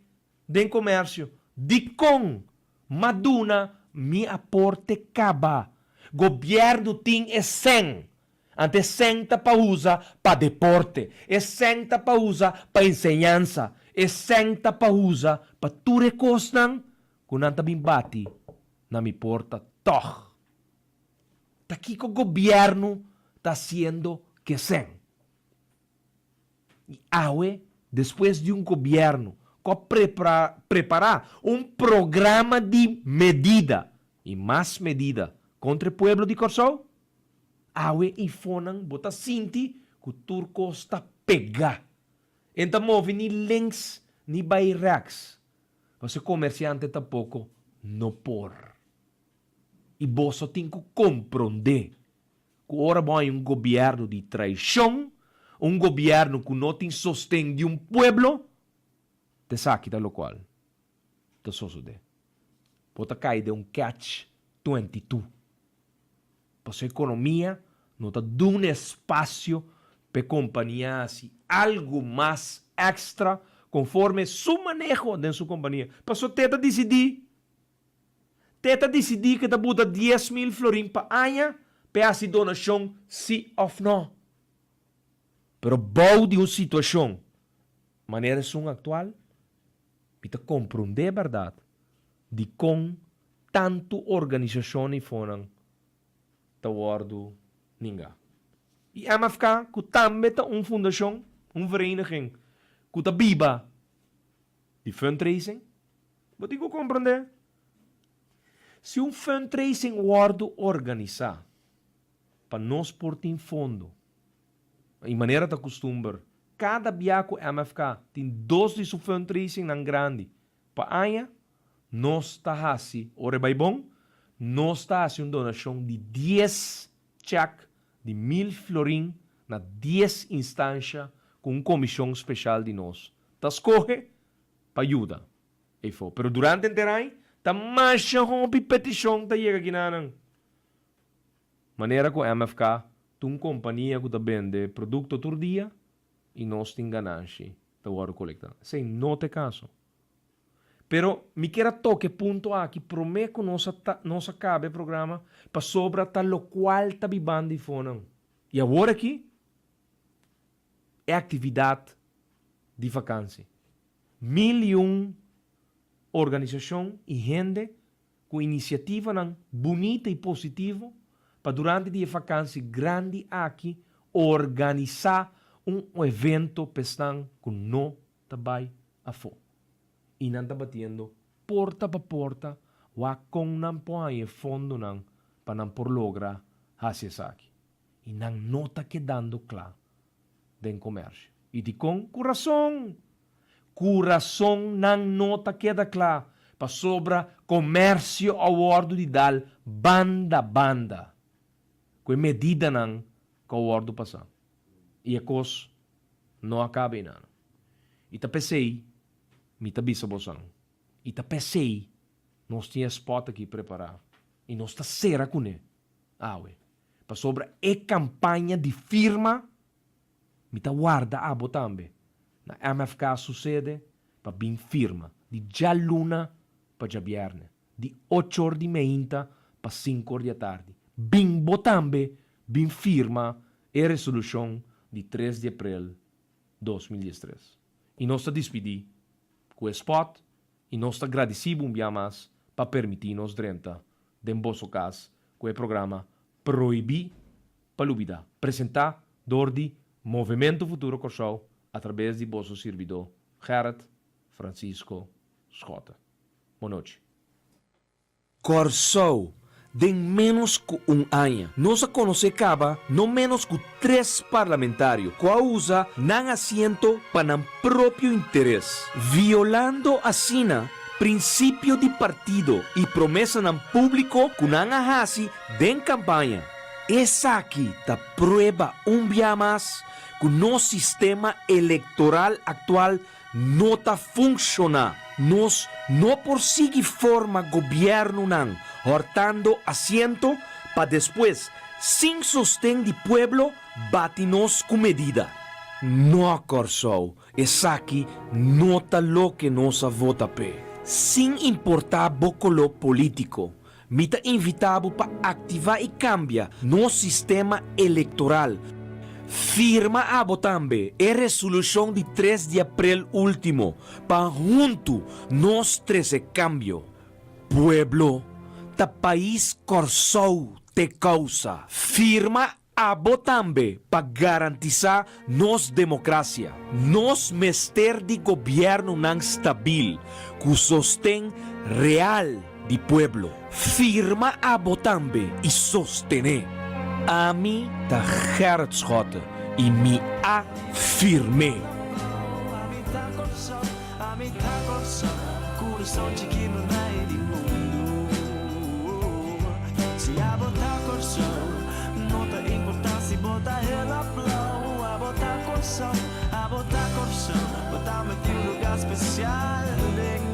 den komersio. Dikon m'a duna mi aporte kaba? Gobièrnu tin e sèn. Ante e sèn ta pa usa pa deporte, e sèn ta pa usa pa enseñansa, e sèn ta pa usa pa tur e kosnan Ku nan ta bin bati na mi porta tòg. Ta kiko gobièrnu ta hasiendo ku e sèn? I awe, despues di un gobièrnu ku a prepará un programa di medida i mas medida kontra e pueblo di Kòrsou, awe infonan bo ta sinti ku tur kos ta pegá. E n ta move ni links ni bai rèks. Pasobra e komersiante tampoko no por. I boso tin ku komprondé ku ora bo haña un gobièrnu di traishon, un gobièrnu ku no tin sosten di un pueblo, ta esaki ta lokual ta sosodé. Bo ta kai den un catch 22. Pasobra ekonomia no ta duna espasio pa e kompania hasi algu mas èkstra konforme su maneho den su kompania. Pasobra te ta disidí, te ta disidí ku e ta buta 10,000 florin pa aña pa e hasi donashon si òf nò. Pero bou di un situashon manera esun aktual, mi ta komprondé bèrdat dikon tantu organisashon ifonan ta wòrdu ninga. I MFK ku tambe ta un fundashon, un vereniging ku ta biba di fundraising, bo tin ku komprondé si un fundraising wòrdu organisá pa nos por tin fondo, i manera ta kustumber kada bia ku MFK tin dos di su fundraisingnan grandi Pa aña, nos ta hasi, ora e bai bon, nos ta hasi un donashon di dies chèk di 1000 florin na dies instansha ku un komishon speshal di nos ta skohe pa yuda eifo. Pero durante henter aña ta masha hopi petishon ta yega kinanan. Manera ku MFK ta un kompania ku ta bende produkto tur dia i nos tin gananshi ta wòrdu kolektá. Esei no ta e kaso. Pero mi kier a toca e punto aki prome cu nos a nos a caba e programa pasobra ta locual ta bibando ifonan. Y awor aki e actividad di vakantie. 1001 organisacion y hende cu iniciativanan bunita y positivo pa durante di e vakantie grandi aki organisa un evento p'esnan cu no ta bay afo. Y nan ta batiendo porta pa porta wak con nan por haña e fondonan pa nan por logra haci esaki. Y nan no ta kedando cla den comercio. Y dicon? Cu rason! Cu rason nan no ta keda cla, pasobra comercio a wordo di dal banda banda cu e medidanan cu a wordo pasa. Y e cos no a caba eynan. Y ta pesey mi ta bisa bosan. Y ta pesey nos tin e spot aki prepara y nos ta cera cune awe. Pasobra e campaña di firma mi ta warda abo tambe na MFK su sede pa bin firma di djaluna pa djabierne di ocho or di meinta pa cinco or di atardi. Bin bo tambe bin firma e resolucion di tres di april 2013. Y nos ta dispidi cu e spot y nos ta gradici bo un bia mas pa permiti nos drenta den boso cas cu e programa Prohibi pa Lubida, presenta dor di Movemento Futuro Kòrsou a trabes di boso sirbidó Gerrit Francisco Schotte. Bon nochi. Kòrsou, den ménos ku un aña nos a konosé kaba no ménos ku tres parlamentario ku a usa nan asiento pa nan propio interes, violando asina prinsipio di partido i promesanan públiko ku nan a hasi den kampaña. Esaki ta prueba un bia mas ku nos sistema elektoral aktual no ta funshoná. Nos no por sigui forma gobièrnunan hòrtando asiento pa despues, sin sosten di pueblo, bati nos ku medida. No, Kòrsou, esaki no ta loke nos a vota p'e. Sin importá bo koló polítiko, mi ta invitá bo pa aktivá i kambia nos sistema elektoral. Firma abo tambe e resolushon di tres di aprel último pa huntu nos trese kambio. Pueblo, ta pais Kòrsou t'e kousa. Firma Abo tambe pa garantisá nos demokrasia. Nos mester di gobièrnunan stabil ku sosten real di pueblo. Firma abo tambe i sostené. Ami ta Gerrit Schotte i mi a firm'é. Ami ta Kòrsou, ami ta Kòrsou, kurason chikitu na e di mundu. Si abo ta Kòrsou, no ta importá si bo ta hel of blou. Abo ta Kòrsou, abo ta Kòrsou, bo ta meti un lugá spesial den.